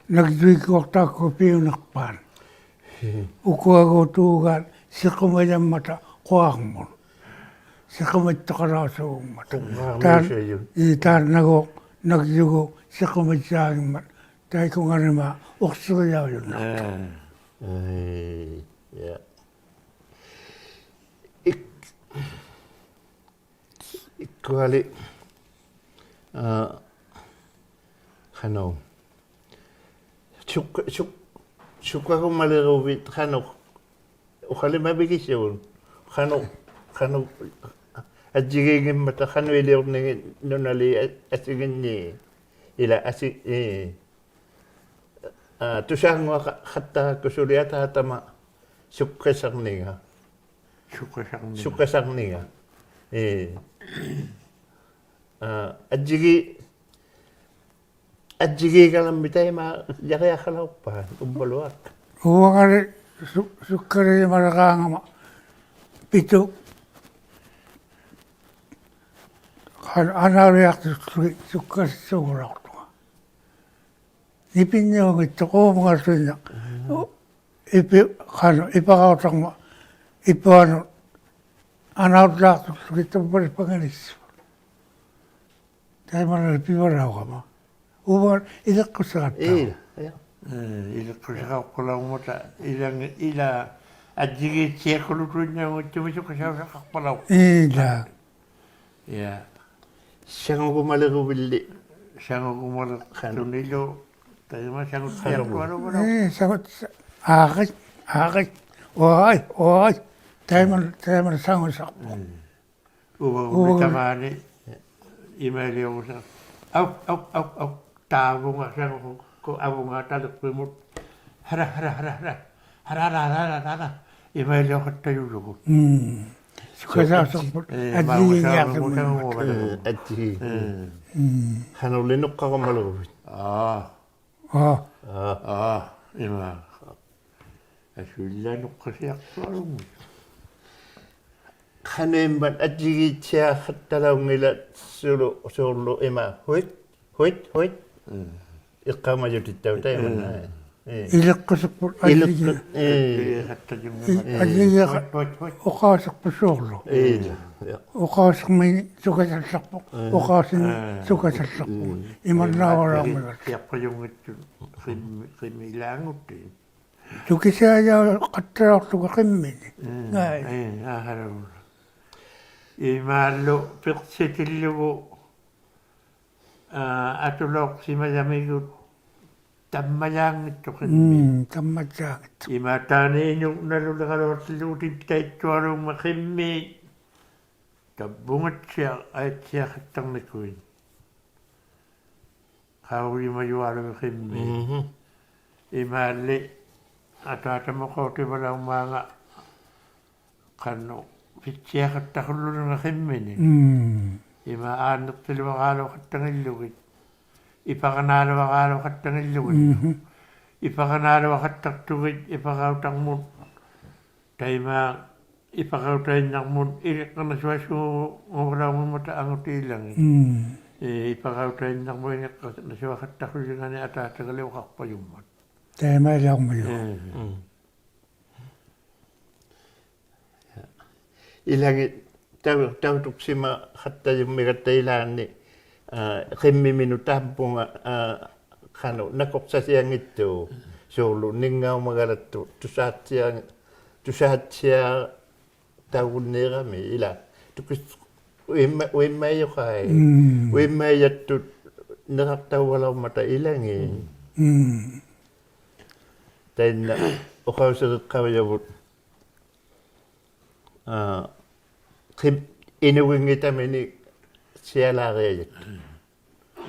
ᓇᒡᔪᐃᒃᑯᐊᖅ ᑖᒃᑯᐊ ᐱᐅᓂᖅᐹᑦ. ᐄ. ᐅᑯᐊᒎᖅ ᑑᒑᑦ ᓯᖁᒪᔭᒻᒪᑕ ᖁᐊᕐᒧᑦ. ᓯᖁᒪᑦᑐᖃᓚᐅᓲᖑᒻᒪᑕ. ᖁᐊᕐᒧᑦ ᑖᓐ-, ᓱᔪᑦ. ᐄ, ᑖᓐᓇᒎᖅ ᓇᒡᔪᒎᖅ ᓯᖁᒪᔾᔮᙱᒻᒪᑦ. ᑕᐃᑯᖓᓂᒪ ᐅᖅᓯᕆᔭᐅᔪᓐᓇᖅᑐᖅ. ᐄ. ᐄ, ᔮ. ᐃᒃ-, ᐃᒃᑯᐊᓕ, ᐋ, ᖃᓄᖅ. ᓱᒃ-, ᓱᒃ-, ᓱᒃᑲᒍᒪᓕᕈᕕᑦ ᖃᓄᖅ. ᐅᖃᓕᒪᕕᒋᓲᖅ. ᖃᓄᖅ, ᖃᓄᖅ, ᐊᔾᔨᒌᙱᒻᒪᑕ ᖃᓄᐃᓕᐅᕐᓂᖏᑦ ᓄᓇᓖᑦ ᐊ-, ᐊᓯᖏᓐᓂ. ᐃᓛ ᐊᓯ-, ᐄ. ᐋ, ᑐᓵᙳᐊᖃᑦᑕᕋᒃᑯ ᓱᓕ ᐊᑖᑕᒪ ᓱᒃᑲᓴᕐᓂᖓ. ᓱᒃᑲᓴᕐᓂᖓ. ᓱᒃᑲᓴᕐᓂᖓ. ᐄ. ᐋ, ᐊᔾᔨᒌ-, ᐊᔾᔨᒌᒐᓚᒻᒥᒃ ᑕᐃᒪ ᔭᕆᐊᖃᓚᐅᖅᐹᖅ, ᐅᕝᕙᓗᐊᖅ. ᐅᕙᖓᓕ ᓱ-, ᓱᒃᑲᓕᒻᒪᓕᕌᖓᒪ ᐱᑐᖅ. ᖃᓄᖅ ᐊᓈᓕᐊᖅᑐᖅᓱᒋᑦ ᓱᒃᑲᓲᖑᓚᐅᖅᑐᖓ. ᓂᐱᓐᓂᐅᙱᑦᑐᖅ ᐆᒪᖓᓱᐃᓐᓇᖅ. ᒻᒻ. ᐅ-, ᐃᐱ-, ᖃᓄᖅ, ᐃᐸᕋᐅᑕᕐᒪ, ᐃᐸᕙᓄᑦ, ᐊᓈᓪᓛᖅᑐᖅᓱᒋᑦ ᑕᕝᕙᓕ ᐸᖓᓂᔅᓱ. ᑕᐃᒪᓐᓇᓕ ᐱᕙᓚᐅᕋᒪ. ᐆᒪᖓ ᐃᓕᖅᑯᓯᖃᑦᑕ. ᐄ, ᐄ. ᐄ, ᐃᓕᖅᑯᓯᖃᖅᐸᓚᐅᕐᒪᑕ, ᐃᓚᖏ-, ᐃᓛ ᐊᔾᔨᒌᑦᓯᐊᑯᓗᑐᐃᓐᓇᐅᙱᑦᑐᒥᒃ ᓱᒃᑲᓴᐅᓯᖃᖅᐸᓚᐅᖅ. ᐄ, ᐃᓛ. ᐄ. ᓴᖑᒍᒪᓕᕈᕕᓪᓕ. ᓴᖑᒍᒪᓕᕋᓗᓂᓗ, ᑕᐃᒪ ᓴᖑᑦᓯᐊᖅᑐᐊᓗᒍ. ᐄ, ᓴᖑᑦ-, ᓴ-, ᐋᕿ, ᐋᕿ, ᐅᐊᐃ, ᐅᐊᐃ. ᑕᐃᒪ, ᑕᐃᒪ ᓴᖑᓴᖅᐳᖅ. ᒻᒻ. ᐅᕙᒍᓐᓂ ᐅᕙᒍᓐᓂ. ᑕᒫᓂ, ᐃᒪᐃᓕᐅᒍᓴ. ᐊᐅ, ᐊᐅ, ᐊᐅ, ᐊᐅ. ᑖᕗᖓ ᓴᖑᒍ, ᖁ ᐊᕗᖓ ᑕᓕᖅᐱᒧᑦ. ᕼᐊᕋ, ᕼᐊᕋ, ᕼᐊᕋ, ᕼᐊᕋ. ᐃᒪᐃᓕᐅᖃᑦᑕᔪᔪᒍᑦ. ᒻᒻ. ᓱᒃᑲᓴᐅᓯᖅᐳᑦ. ᓱᒃ-, ᐊᔾᔨᒌᙱᐊᖅᑐᖕᒪᑦ. ᐄ, ᐊᔾᔨ. ᒻᒻ. ᒻᒻ. ᖃᓄᕐᓕ ᓄᖅᑲᒍᒪᓕᕈᕕᑦ. ᐋ. ᐋ. ᐋ. ᐋ, ᐃᒪ. ᐊᓱᐃᓛᒃ ᓄᖅᑲᓯᐊᖅᑐᐊᓗᒻᒥ. ᖃᓄᐃᒻᒪᑦ ᐊᔾᔨᒌᑦᓯᐊᖃᑦᑕᓚᐅᙱᓚᖅᓱᓗ, ᓲᕐᓗ ᐃᒪ, ᕼᐅᐃᑦ, ᕼᐅᐃᑦ, ᕼᐅᐃᑦ. ᒻᒻ. ᐃᖅᑲᐅᒪᔪᑎᑦᑕᐅᖅ ᑕᐃᒪᓐᓇ. ᒻᒻ. ᐄ. ᐃᓕᖅᑯᓯᖅᐳᑦ ᐃᓕᖅᑯ-, ᐊᔾᔨᒌ-, ᐄ. ᐊᔾᔨᒌᖃᑦᑕᔪᙱᒻᒪᑦ. ᕼᐅᐃᑦ, ᕼᐅᐃᑦ, ᕼᐅᐃᑦ. ᐅᖃᐅᓯᖅᐳᑦ ᓲᕐᓗ. ᐄ. ᔮ. ᐅᖃᐅᓯᕐᒥᖕᓂ ᓱᒃᑲᓴᓪᓚᖅᐳᖅ. ᐄ. ᐅᖃᐅᓯᕐᒥᖕᓂ ᓱᒃᑲᓴᓪᓚᖅᐳᖅ. ᒻᒻ. ᐃᒪᓐᓇ ᐅᕙᓚᐅᕐᒥᒐᑦ. ᐃᓚᖏᑦᑎ ᐃᖅᐸᔪᙱᑦᑐᑦ ᕿᒻᒥ-, ᕿᒻᒥᓛᖑᑦᑎᒃ. ᓱᑭᓯᐊᔭᖃᑦᑕᓚᐅᖅᑐᒍ ᕿᒻᒥᓂ. ᒻᒻ. ᖓᐃ. ᐄ, ᐊᕼᐊᓗ. ᐃᒫᓪᓗ ᐱᖅᓯᑎᓪᓗᒍ, ᐋ, ᐊᑐᓚᐅᖅᓯᒪᔭᒥᒍᑦ ᑕᒻᒪᔮᙱᑦᑐᖅ ᕿᒻᒥ. ᒻᒻ, ᑕᒻᒪᔮᙱᑦᑐᖅ. ᐃᒫᒃ ᑖᓐᓇ ᐃᓄᖕᓇᓗ ᓕᖃᓗᐊᖅᑎᓪᓗᒍ ᑎᑦᑕᐃᑦᑐᐊᓘᖕᒪᑦ ᕿᒻᒦᑦ. ᑕᑉᐳᖓᑦᓯᐊᖅ ᐊᐃᑦᓯᐊᖃᑦᑕᕐᓂᑯᐃᑦ. ᖃᐅᔨᒪᔪᐊᓗᐃᑦ ᕿᒻᒦᑦ. ᒻᒻ. ᐃᒫᓪᓕ ᐊᑖᑕᒧᑦ ᖃᐅᑎᕙᓚᐅᕐᒫᖓ ᖃᓄᖅ ᐱᑦᓯᐊᖃᑦᑕᖁᓪᓗᓕᖓ ᕿᒻᒥᓂᒃ. ᒻᒻ. ᐃᒫᒃ ᐋᓐᓂᖅᑎᓗᐊᕌᓗᖃᑦᑕᖏᓪᓗᒋᑦ. ᐃᐸᕋᓈᓗᐊᕌᓗᖃᑦᑕᖏᓪᓗᒋᑦ. ᒻᒻ. ᐃᐸᕋᓈᓗᐊᖃᑦᑕᖅᑐᒋᑦ ᐃᐸᕋᐅᑕᕐᒧᑦ. ᑕᐃᒪ ᐃᐸᕋᐅᑕᐃᓐᓇᕐᒧᑦ ᐃᓕᖅᑲᓇᓱᐊᓲᖑᕙᓚᐅᕐᒪᑕ ᐊᖑᑏᓚᖏᑦ. ᒻᒻ. ᐄ, ᐃᐸᕋᐅᑕᐃᓐᓇᕐᒧᑦ ᐃᓕᖅᑲᓇᓱᐊᖃᑦᑕᖁᔨᖓᓂᒃ ᐊᑖᑕᒐᓕᐅᖃᖅᐸᔪᒻᒪᑦ. ᑕᐃᒪᐃᓚᐅᕐᒪᔪᖅ. ᐄ. ᒻᒻ. ᐃᓚᖏᑦ ᑕᐅ-, ᑕᐅᑐᒃᓯᒪᖃᑦᑕᔪᒻᒥᒐᑦᑕ ᐃᓛᓐᓂ, ᐋ, ᕿᒻᒥᒥᓄᑦ ᑖᕗᖓ, ᐋ, ᖃᓄᖅ ᓇᑯᕐᓴᓯᐊᙱᑦᑐᖅ, ᓲᕐᓗ ᓂᙵᐅᒪᒐᓚᑦᑐᖅ ᑐᓵᑦᓯᐊ-, ᑐᓵᑦᓯᐊᑕᐅᒍᓐᓃᕋᒥᒃ ᐃᓛᒃ. ᑐᑭᔅ-, ᐅᐃᒻᒪ-, ᐅᐃᒻᒪᐃᔪᖃᐃ. ᒻᒻ. ᐅᐃᒻᒪᐃᔭᑦᑐᑦ ᓂᕋᖅᑕᐅᕙᓚᐅᕐᒪᑕ ᐃᓚᖏᑦ. ᒻᒻ. ᑕᐃᓐᓇ ᐅᖃᐅᓯᕆᖅᑲᐅᔭᕗᑦ. ᐋ, ᕿᒻ-, ᐃᓄᒋᙱᑕᒥᓂᒃ ᓯᐊᓛᕆᐊᔭᑦ.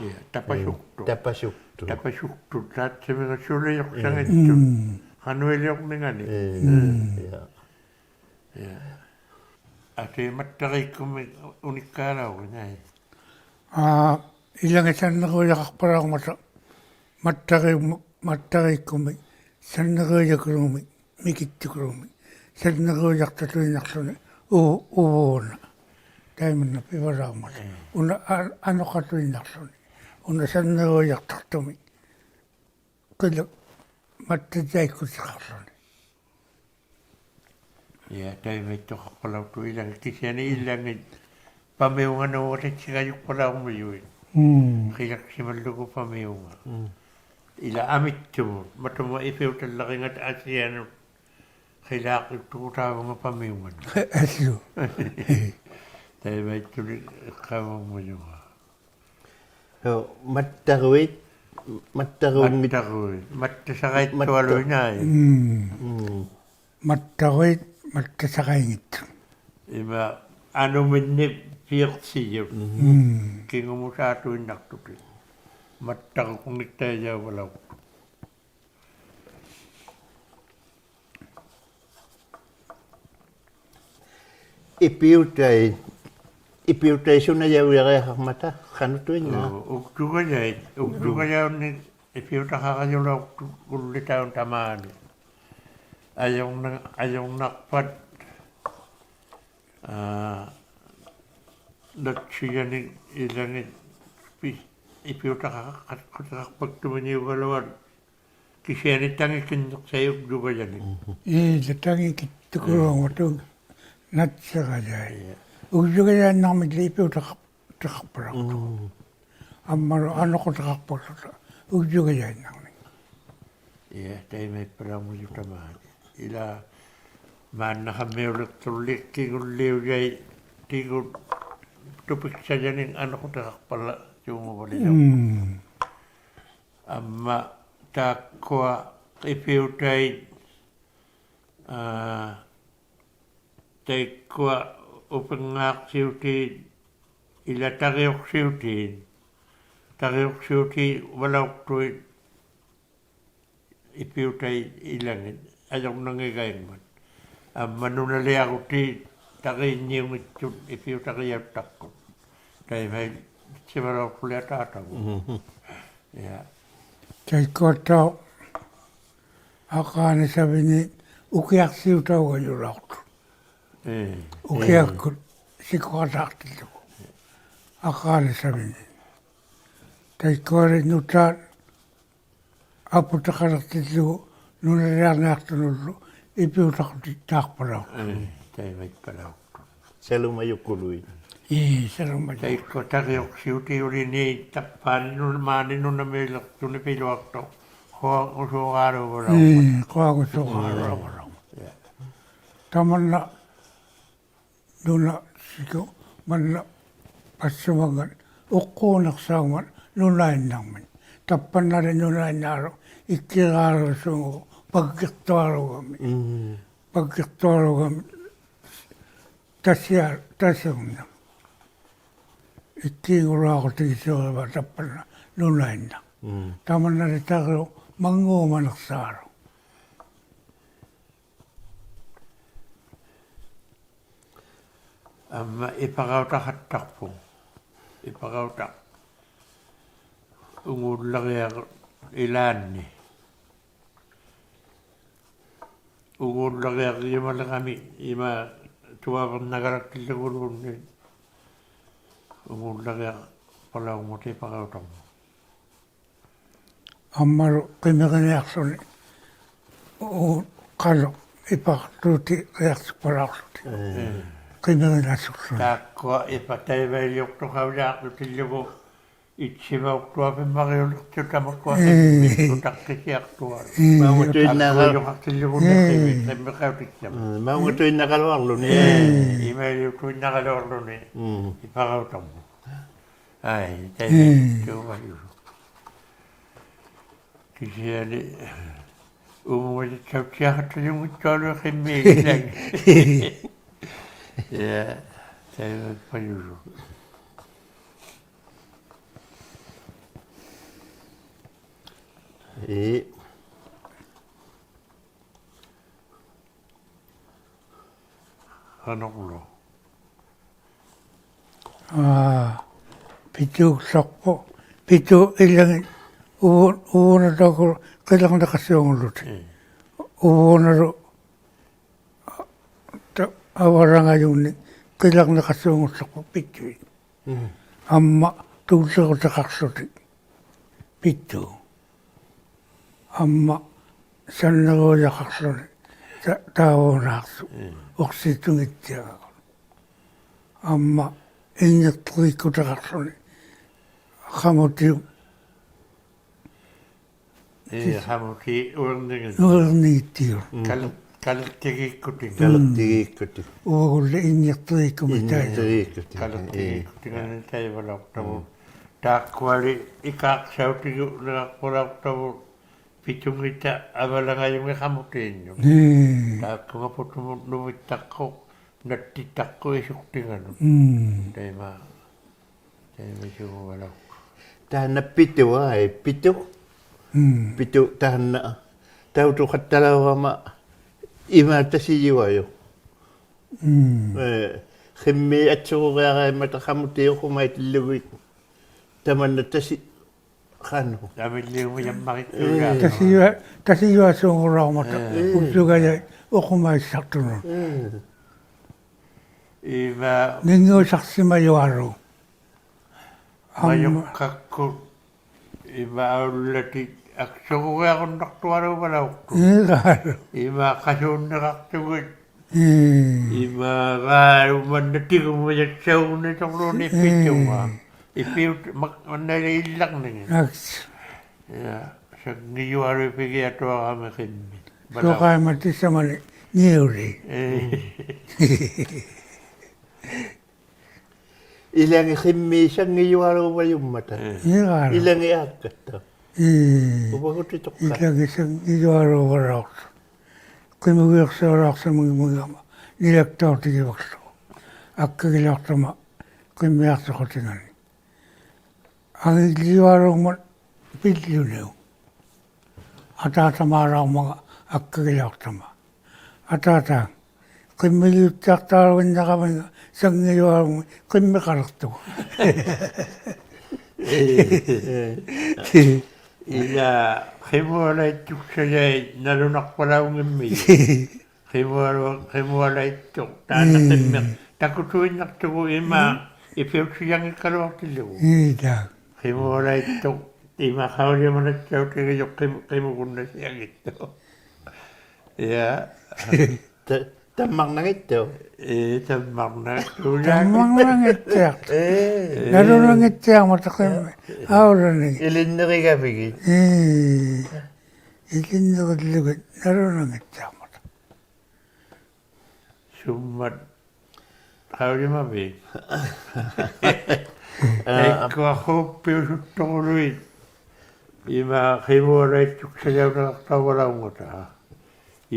ᐄ, ᑕᐸᓱᒃᑐᑦ. ᑕᐸᓱᒃᑐᑦ. ᑕᐸᓱᒃᑐᑦ, ᑖᑦᓱᒥᖓ ᓱᓕᔪᖅᓴᙱᑦᑐᑦ. ᒻᒻ. ᖃᓄᐃᓕᐅᕐᓂᖓᓂᒃ. ᐄ, ᒻᒻ. ᐄ. ᐄ. ᐊᑏ ᒪᑦᑕᕇᒃᑯᒻᒥᒃ ᐅᓂᒃᑳᓚᐅᕐᖓᐃ. ᐋ, ᐃᓚᖏᑦ ᓴᓐᓂᕈᐃᔭᖃᖅᐸᓚᐅᕐᒪᑕ ᒪᑦᑕᕇᒻ-, ᒪᑦᑕᕇᒃᑯᒻᒥᒃ ᓴᓐᓂᕈᐃᔭᑯᓗᒻᒥᒃ, ᒥᑭᑦᑐᑯᓗᒻᒥᒃ, ᓴᓐᓂᕈᐃᔭᖅᑕᑐᐃᓐᓇᖅᖢᓂ, ᐅ-, ᐅᕘᓇ. ᑕᐃᒪᓐᓇ ᐱᕙᓚᐅᕐᒪᑕ. ᒻᒻ. ᐅᓇ ᐊ-, ᐊᓄᖃᑐᐃᓐᓇᖅᖢᓂ. ᐅᓇ ᓴᓐᓂᕈᐃᔭᖅᑕᖅᑐᒥᒃ. ᕿᓚ ᒪᑦᑕᑦᑎᐊᒃᑯᑎᖃᖅᖢᓂ. ᐄ, ᑕᐃᒪᐃᑦᑐᖃᖅᐸᓚᐅᖅᑐᖅ ᐃᓚᖏᑦ ᑭᓯᐊᓂ ᐃᓚᖏᑦ ᐸᒥᐅᖓ ᓄᕙᑕᑦᓯᒐᔪᖅᐸᓚᐅᕐᒥᔪᐃᑦ. ᒻᒻ. ᕿᓚᒃᓯᒪᓪᓗᒍ ᐸᒥᐅᖓ. ᒻᒻ. ᐃᓛᒃ ᐊᒥᑦᑐᒧᑦ, ᒪᑐᒧᑦ ᐃᕕᐅᑕᓪᓚᕆᖓᑕ ᐊᓯᐊᓄᑦ ᕿᓛᖅᑐᒍᑖᕗᖓ ᐸᒥᐅᖓᓂᒃ. ᐊᓱ. ᑕᐃᒪᐃᑦᑐᓂᒃ ᐃᖅᑲᐅᒪᒻᒪᔪᖓ. ᓱ, ᒪᑦᑕᕈᐃᑦ, ᒪᑦᑕᕈᖕᒥᑦ. ᒪᑦᑕᕈᐃᑦ, ᒪᑦᑕᓴᕋᐃᑦᑐᐊᓗᐃᓐᓇᐃ. ᒻᒻ. ᒻᒻ. ᒪᑦᑕᕈᐃᑦ, ᒪᑦᑕᓴᕋᐃᙱᑦᑐᑦ. ᐃᒫ ᐊᓄᒥᓐᓂᒃ ᐱᐊᖅᓯᔪᑦ. ᒻᒻ. ᑭᖑᒧᑦ ᓵᑐᐃᓐᓇᖅᑐᑎᒃ. ᒪᑦᑕᕈᖅᑯᖕᓂᒃ ᑕᐃᔭᐅᕙᓚᐅᖅ. ᐃᐱᐅᑕᐃᑦ, ᐃᐱᐅᑕᐃᑦ ᓱᓇᔭᐅᔭᕆᐊᖃᕐᒪᑕ, ᖃᓄᑐᐃᓐᓇᖅ. ᐆ, ᐅᒃᔪᒐᔭᐃᑦ, ᐅᒃᔪᒐᔭᐅᓂᒃ ᐃᐱᐅᑕᖃᕋᔪᓚᐅᖅᑐᒍᓪᓕᑕᐅᓐ ᑕᒫᓂ. ᐊᔪᕐᓇ-, ᐊᔪᕐᓇᖅᐸᑦ, ᐋ, ᓇᑦᓯᔭᓂᒃ ᐃᓚᖏᑦ ᐱ-, ᐃᐱᐅᑕᖃ-, ᖃᑦ-, ᖁᑎᖃᖅᐸᒃᑐᒥᓂᐅᒐᓗᐊᑦ ᑭᓯᐊᓂ ᑕᖏᑭᓐᓂᖅᓴᐃᑦ ᐅᒃᔪᒐᔭᓂᒃ. ᒻᒻ. ᐄ, ᑕᖏᑭᑦᑐᑯᓗᖓᑐ ᓇᑦᓯᒐᔭᐃᑦ. ᐄ. ᐅᒃᔪᒐᔭᐃᓐᓇᕐᒥᓪᓕ ᐃᐱᐅᑕᖃᖅ-, ᑕᖃᖅᐸᓚᐅᖅᑐᖅ. ᒻᒻ. ᐊᒻᒪᓗ ᐊᓄᖁᑎᖃᖅᐸᒃᖢᑕ ᐅᒃᔪᒐᔭᐃᓐᓇᕐᒥᒃ. ᐄ, ᑕᐃᒪᐃᑉᐸᓚᐅᕐᒪᔪᑦ ᑕᒫᓂ. ᐃᓛᒃ ᒫᓐᓇᖃᒻᒥᐅᓕᖅᑐᓪᓕ ᑭᖑᓪᓕᐅᔭᐃᑦ ᑎᒍᑦ ᑐᐱᒃᓴᔭᓂᒃ ᐊᓄᖁᑎᖃᖅᐸᓚᖅᑐᖑᕙᓕᓚᐅᖅ. ᒻᒻ. ᐊᒻᒪ ᑖᒃᑯᐊ ᐃᐱᐅᑕᐃᑦ, ᐋ, ᑕᐃᒃᑯᐊ ᐅᐱᕐᖔᖅᓯᐅᑏᑦ, ᐃᓛᒃ ᑕᕆᐅᖅᓯᐅᑏᑦ, ᑕᕆᐅᖅᓯᐅᑏᑦ ᕙᓚᐅᖅᑐᐃᑦ ᐃᐱᐅᑕᐃᑦ ᐃᓚᖏᑦ, ᐊᔪᕐᓇᙱᒐᐃᖕᒪᑦ. ᐊᒻᒪ ᓄᓇᓕᐊᕈᑏᑦ ᑕᕆᓐᓂᐅᙱᑦᑐᑦ ᐃᐱᐅᑕᕆᔭᐅᑦᑕᖅᑯᑦ. ᑕᐃᒪᐃᑦᓯᕙᓚᐅᖅᐳᓕ ᐊᑖᑕᒍ. ᒻᒻ. ᐄ. ᑕᐃᒃᑯᐊᑦᑕᐅᖅ ᐊᕐᕌᓂ ᓴᕕᓃᑦ ᐅᑭᐊᖅᓯᐅᑕᐅᒐᔪᓚᐅᖅᑐᑦ. ᐄ. ᐅᑭᐊᒃᑯᑦ ᓯᑯᖃᑦᑕᖅᑎᓪᓗᒍ. ᐊᕐᕌᓂ ᓴᕕᓃᑦ. ᑕᐃᒃᑯᐊᓕ ᓄᑖᑦ ᐊᐳᑎᖃᓕᖅᑎᓪᓗᒍ ᓄᓇᓕᐊᕐᓂᐊᖅᑐᓄᓪᓗ ᐃᐱᐅᑕᖁᑎᑦᑖᖅᐸᓚᐅᖅ. ᐄ, ᑕᐃᒪᐃᑉᐸᓚᐅᖅ. ᓴᓗᒪᔪᑯᓗᐃᑦ. ᐄ, ᓴᓗᒪᔪᑯᓗᐃᑦ. ᑕᐃᒃᑯᐊ ᑕᕆᐅᖅᓯᐅᑏᑦ ᐅᓕᓃᑦ ᑕᑉᐹᓂ ᓄᓇ-, ᒫᓂ ᓄᓇᒥᐅᓕᖅᑐᓂ ᐱᓗᐊᖅᑐᖅ ᖁᐊᖑᓲᖃᕋᓗᐊᕙᓚᐅᖅ. ᐄ, ᖁᐊᖑᓲᖃᕋᓗᐊᕙᓚᐅᖅ. ᐄ. ᑕᒪᓐᓇ ᓄᓇ ᓯᑯ ᒪᓐᓇ ᐸᔅᓯᒪᖓᑦ ᐅᖅᑰᓂᖅᓴᐅᖕᒪᑦ ᓄᓇᐃᓐᓇᕐᒥᒃ. ᑕᑉᐸᓐᓇᓕ ᓄᓇᐃᓐᓇᕈ ᐃᒃᑮᕌᓗᓲᖑ ᐸᒡᒋᖅᑐᐊᓗᒐᒥ. ᒻᒻ. ᐸᒡᒋᖅᑐᐊᓗᒐᒥ ᑕᓯᐊ, ᑕᓯᐅᕐᓇᖅ. ᐃᒃᑮᖑᓗᐊᕈᑎᒋᓲᕆᕙ ᑕᑉᐸᓐᓇ ᓄᓇᐃᓐᓇᖅ. ᒻᒻ. ᑕᒪᓐᓇᓕ ᑕᕆᐅᖅ ᒪᙳᒪᓂᖅᓴᕋᓗ. ᐊᒻᒪ ᐃᐸᕋᐅᑕᖃᑦᑕᖅᐳᖅ. ᐃᐸᕋᐅᑕᖅ. ᐅᖑᓪᓚᕆᐊᖅ ᐃᓛᓐᓂ. ᐅᖑᓪᓚᕆᐊᕆᒪᓕᕋᒥ ᐃᒫᒃ ᑐᐊᕕᕐᓇᒐᓚᒃᑎᓪᓗᒍᓪᓘᓐᓃᑦ. ᐅᖑᓪᓚᕆᐊᖅᐸᓚᐅᕐᒪᑕ ᐃᐸᕋᐅᑕᕐᒪᑦ. ᐊᒻᒪᓗ ᕿᒥᕆᓂᐊᖅᖢᓂ. ᐅ-, ᖃᓄᖅ ᐃᐸᕋᖅᑑᑎᒋᐊᖅᓯᒃᐸᓚᐅᖅᖢᑎᒃ. ᐄ. ᕿᒥᕆᓇᓱᖅᖢᓂ. ᑖᒃᑯᐊ ᐃᐸ ᑕᐃᒪᐃᓕᐅᖅᑐᖃᐅᔮᖅᑐᑎᓪᓗᒍ ᐃᑦᓯᒪᐅᖅᑐᐊᐱᒻᒪᕆᐅᓕᖅᑐᑕᒧᑦ ᐄ. ᐅᑕᖅᑭᓯᐊᖅᑐᐊᓗᒃ. ᐄ. ᒪᐅᖓᑐᐃᓐᓇᒐ- ᐊᑯᔪᖃᖅᑎᓪᓗᒍ ᐄ. ᕿᒥ-, ᕿᒥᖃᐅᑎᑦᓯᐊᒪ. ᒪᐅᖓᑐᐃᓐᓇᒐᓗᐊᕐᓗᓂ. ᐄ. ᐄ. ᐃᒪᐃᓕᐅᑐᐃᓐᓇᒐᓗᐊᕐᓗᓂ. ᒻᒻ. ᐃᐸᕋᐅᑕᕐᒪᑦ. ᐊᐃ, ᐄ. ᑕᐃᒪᐃᓕᐅᖅᑑᕙᔪᔪᖅ. ᑭᓯᐊᓂ ᐅᒧᙵᔪᑦᓴᐅᑦᓯᐊᖃᑦᑕᔪᙱᑦᑐᐊᓗᐃᑦ ᕿᒻᒦᒃ ᐃᓛᓐ. ᐄ, ᑕᐃᒪᐃᓕᐅᖅᐸᔪᔪᖅ. ᐄ. ᖃᓄᕐᓗ. ᐋ, ᐱᑑᓪᓚᖅᐳᖅ, ᐱᑑ ᐃᓚᖏᑦ ᐅᕗ-, ᐅᕗᓇᓚᐅᕐᓗ ᕿᓚᕐᓂᖃᓲᖑᓪᓗᑎᒃ. ᒻᒻ. ᐅᕗᓇᓗ, ᑕ-, ᐊᕙᓚᖓᔪᓐᓂ ᕿᓚᕐᓂᖃᓲᖑᓪᓚᖅᐳᖅ ᐱᑐᐃᑦ. ᒻᒻ. ᐊᒻᒪ ᑐᓪᓕᕈᑎᖃᖅᖢᑎᒃ ᐱᑐ. ᐊᒻᒪ ᓴᓐᓂᕈᔭᖃᖅᖢᓂ ᑕ-, ᑖᕗᓈᖅᖢᖅ. ᒻᒻ. ᐅᖅᓯᑐᙱᑦᑎᐊᖅ. ᐊᒻᒪ ᐃᙱᖅᑎᒌᒃᑯᑎᖃᖅᖢᓂ ᖃᒧᑎᐅᑉ. ᐄ, ᖃᒧᑎ ᐅᐃᕐᓂᖏᑦ. ᐅᐃᕐᓂᖏᑦᑎᐅᖅ. ᒻᒻ. ᑲᓕ-, ᑲᓕᖅᑎᒌᒃᑯᑎᒃ. ᑲᓕᖅᑎᒌᒃᑯᑎᒃ. ᐅᕙᒍᓪᓕ ᐃᙱᖅᑎᒌᒃᑯᒥ ᑕᐃᒪ. ᐃᙱᖅᑎᒌᒃᑯᑎᒃ. ᑲᓕᖅᑎᒌᒃᑯᑎᖓᓂ ᖃᐃᕙᓚᐅᖅᑕᕗᑦ. ᒻᒻ. ᑖᒃᑯᐊᓕ ᐃᑳᒃᓴᐅᑎᒍᓕᕋᖅᐸᓚᐅᖅᑕᕗᑦ. ᐱᑐᙱᑕ ᐊᕙᓚᖓᔪᖏᑦ ᖃᒧᑏᓐᓄᑦ. ᐄ. ᑖᒃᑯᐊ ᐳᑐᒧᑦ ᓄᕕᑦᑕᖅᑯᖅ, ᓇᑦᑎᑦᑕᖅᑯᖅ ᐃᓱᖅᑎᖓᓄᑦ. ᒻᒻ. ᑕᐃᒪ, ᑕᐃᒪ ᐃᓱᒍᕙᓚᐅᖅ. ᑖᓐᓇ ᐱᑐ, ᐊᐃ, ᐱᑐ. ᒻᒻ. ᐱᑐ ᑖᓐᓇ ᑕᐅᑐᖃᑦᑕᓚᐅᕋᒪ ᐃᒫᒃ ᑕᓯᔪᐊᔪᖅ. ᒻᒻ. ᐄ, ᕿᒻᒦᒃ ᐊᑦᓱᕈᕆᐊᕋᐃᒻᒪᑕ ᖃᒧᑏᑦ ᐅᖁᒪᐃᑎᓪᓗᒋᑦ. ᑕᒪᓐᓇ ᑕᓯ ᖃᓄᖅ. ᐊᒥᓕᐅᒥᔭᒻᒪᕆᑦᑐᓛᒃ. ᐄ. ᑕᓯᔪᐊ-, ᑕᓯᔪᐊᓲᖑᓚᐅᕐᒪᑕ. ᐄ. ᐅᓱᒐᔭᐃᑦ ᐅᖁᒪᐃᓴᖅᑐᓄᑦ. ᐄ. ᐃᒫᒃ. ᓂᙳᓴᖅᓯᒪᔪᐊᓘᒃ. ᐊᒻᒪ. ᒪᔪᖅᑲᒃᑯᑦ. ᐃᒫᒃ ᐊᐅᓪᓚᑎᑦ ᐊᒃᓱᕈᕆᐊᕈᓐᓇᖅᑐᐊᓘᕙᓚᐅᖅᑐᖅ. ᐄ, ᖃᓗ. ᐃᒫᒃ ᖃᓲᓐᓂᕋᖅᑐᒋᑦ. ᐄ. ᐃᒫᒃ ᖃᓗ ᒪᓐᓇ ᑎᒍᒥᔭᒃᓴᐅᒍᓐᓂᑐᕐᓘᓐᓃᑦ ᐄ. ᐱᑐᖓ. ᐃᕕᐅᑦ ᒪᒃ-, ᒪᓐᓇᐃᓕ ᐃᓪᓚᕐᓂᖏᑦ. ᐊᒃᓴ. ᐄ, ᓴᙱᔪᐊᓗᐃᑦ ᐱᒋᐊᑐᐊᕋᒥ ᕿᒻᒥ. ᓱᕋᐃᒻᒪᑦ ᑎᓴᒪᓂ ᓂᐅᓕ. ᐄ. ᐃᓚᖏᑦ ᕿᒻᒦᒃ ᓴᙱᔪᐊᓘᕙᔪᒻᒪᑕ. ᐄ. ᐄ, ᖃᓗ. ᐃᓚᖏᑦ ᐋᒃᑲᑦᑕ. ᐄ. ᐅᐸᒍᑎᑐᖅᑲ. ᐃᓚᖏᑦ ᓴᙱᔪᐊᓘᕙᓚᐅᖅᑐᖅ. ᕿᒧᒋᐅᖅᓴᐅᓚᐅᖅᓯᒪᙱᒻᒪᖔᒪ ᓂᓚᒃᑕᐅᑎᒋᕙᒃᖢᖅ. ᐊᒃᑲᒋᓚᐅᖅᑕᒪ ᕿᒻᒥᐊᖅᑐᖁᑎᖓᓂ. ᐊᖏᓪᓕᔪᐊᓘᒻᒪᑦ ᐱᓪᓗᓂᐅᒃ. ᐊᑖᑕᒫᓚᐅᕐᒪᖔᑦ ᐊᒃᑲᒋᓚᐅᖅᑕᒪ. ᐊᑖᑕ, ᕿᒻᒥᓕᐅᑦᑎᐊᖅᑖᓗᖏᓐᓇᕋᒪ ᓴᙱᔪᐊᓗᒻᒥ ᕿᒻᒥᖃᓕᖅᑐᒍ. ᐃᓛᒃ ᕿᒧᐊᓚᐃᑦᑐᒃᓴᔭᐃᑦ ᓇᓗᓇᖅᐸᓚᐅᙱᒻᒥᔪᖅ. ᕿᒧᐊᓗ-, ᕿᒧᐊᓚᐃᑦᑐᖅ, ᑖᓐᓇ ᕿᒻᒥᖅ, ᒻᒻ. ᑕᑯᑐᐃᓐᓇᖅᑐᒍ ᐃᒫᒃ, ᒻᒻ. ᐃᕕᐅᑦᓯᔭᙱᒃᑲᓗᐊᖅᑎᓪᓗᒍ. ᐄ, ᑖ. ᕿᒧᐊᓚᐃᑦᑐᖅ, ᐃᒫᒃ ᖃᐅᔨᒪᓇᑦᓴᐅᑎᒋᔪᖅ ᕿᒻ-, ᕿᒧᒍᓐᓇᓯᐊᙱᑦᑐᖅ. ᐄ. ᑕ-, ᑕᒻᒪᕐᓇᙱᑦᑐᖅ. ᐄ, ᑕᒻᒪᕐᓇᙱᑦᑐᖅ. ᑕᒻᒪᕐᓇᙱᑦᑎᐊᖅ. ᐄ. ᓇᓗᓇᙱᑦᑎᐊᕐᒪᑕ ᕿᒻᒥ. ᐄ. ᐊᐅᓚᓂᖏᑦ. ᐃᓕᓐᓂᕆᒐᕕᒋᑦ. ᐄ. ᐃᓕᓐᓂᕆᓪᓗᒋᑦ ᓇᓗᓇᙱᑦᑎᐊᕐᒪᑕ. ᓱᒻᒪᑦ ᖃᐅᔨᒪᕖᑦ? ᐋ. ᑕᐃᒃᑯᐊ ᖁᑉᐱᐅᓱᑦᑐᑯᓗᐃᑦ ᐃᒫᒃ ᕿᒧᐊᓚᐃᑦᑐᒃᓴᔭᐅᓂᕋᖅᑕᐅᕙᓚᐅᕐᖓᑕ.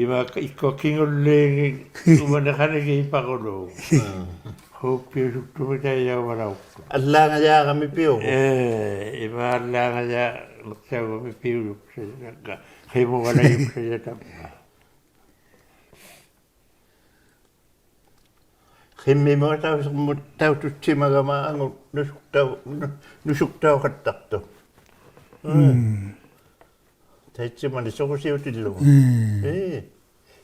ᐃᒫᒃ ᐃᒃᑯᐊ ᑭᖑᓪᓕᖏᑦ ᐅᕙᓂ ᖃᓂᒌᐸᑯᓗᒃ. ᒻᒻ. ᖁᑉᐱᐅᓱᑦᑐᒥᒃ ᑕᐃᔭᐅᕙᓚᐅᖅᑐᖅ. ᐊᓪᓛᖓᔮᕋᒥ ᐱᐅᒍ? ᐄ, ᐃᒫᒃ ᐊᓪᓛᖓᔮᕐᓂᖅᓴᐅᒐᒥ ᐱᐅᔪᒃᓴᔭᒃᑲ, ᕿᒧᐊᓚᐃᑦᑐᒃᓴᔭᖅᑕᕐᒪ. Qimmimut tausermut tautussimagama angut nusuktau-, nu-, nusuktauqattaqtuq. Mm. Taitsimani surusiutillugu. Mm. Ii.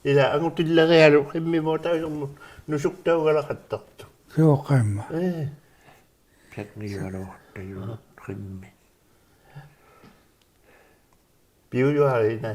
Ila angutillarialuk qimmimut tausermut nusuktaugalaqattaqtuq. Suuqimma. Ii. Sakniugaluaqtajuq qimmi. Piujuarina.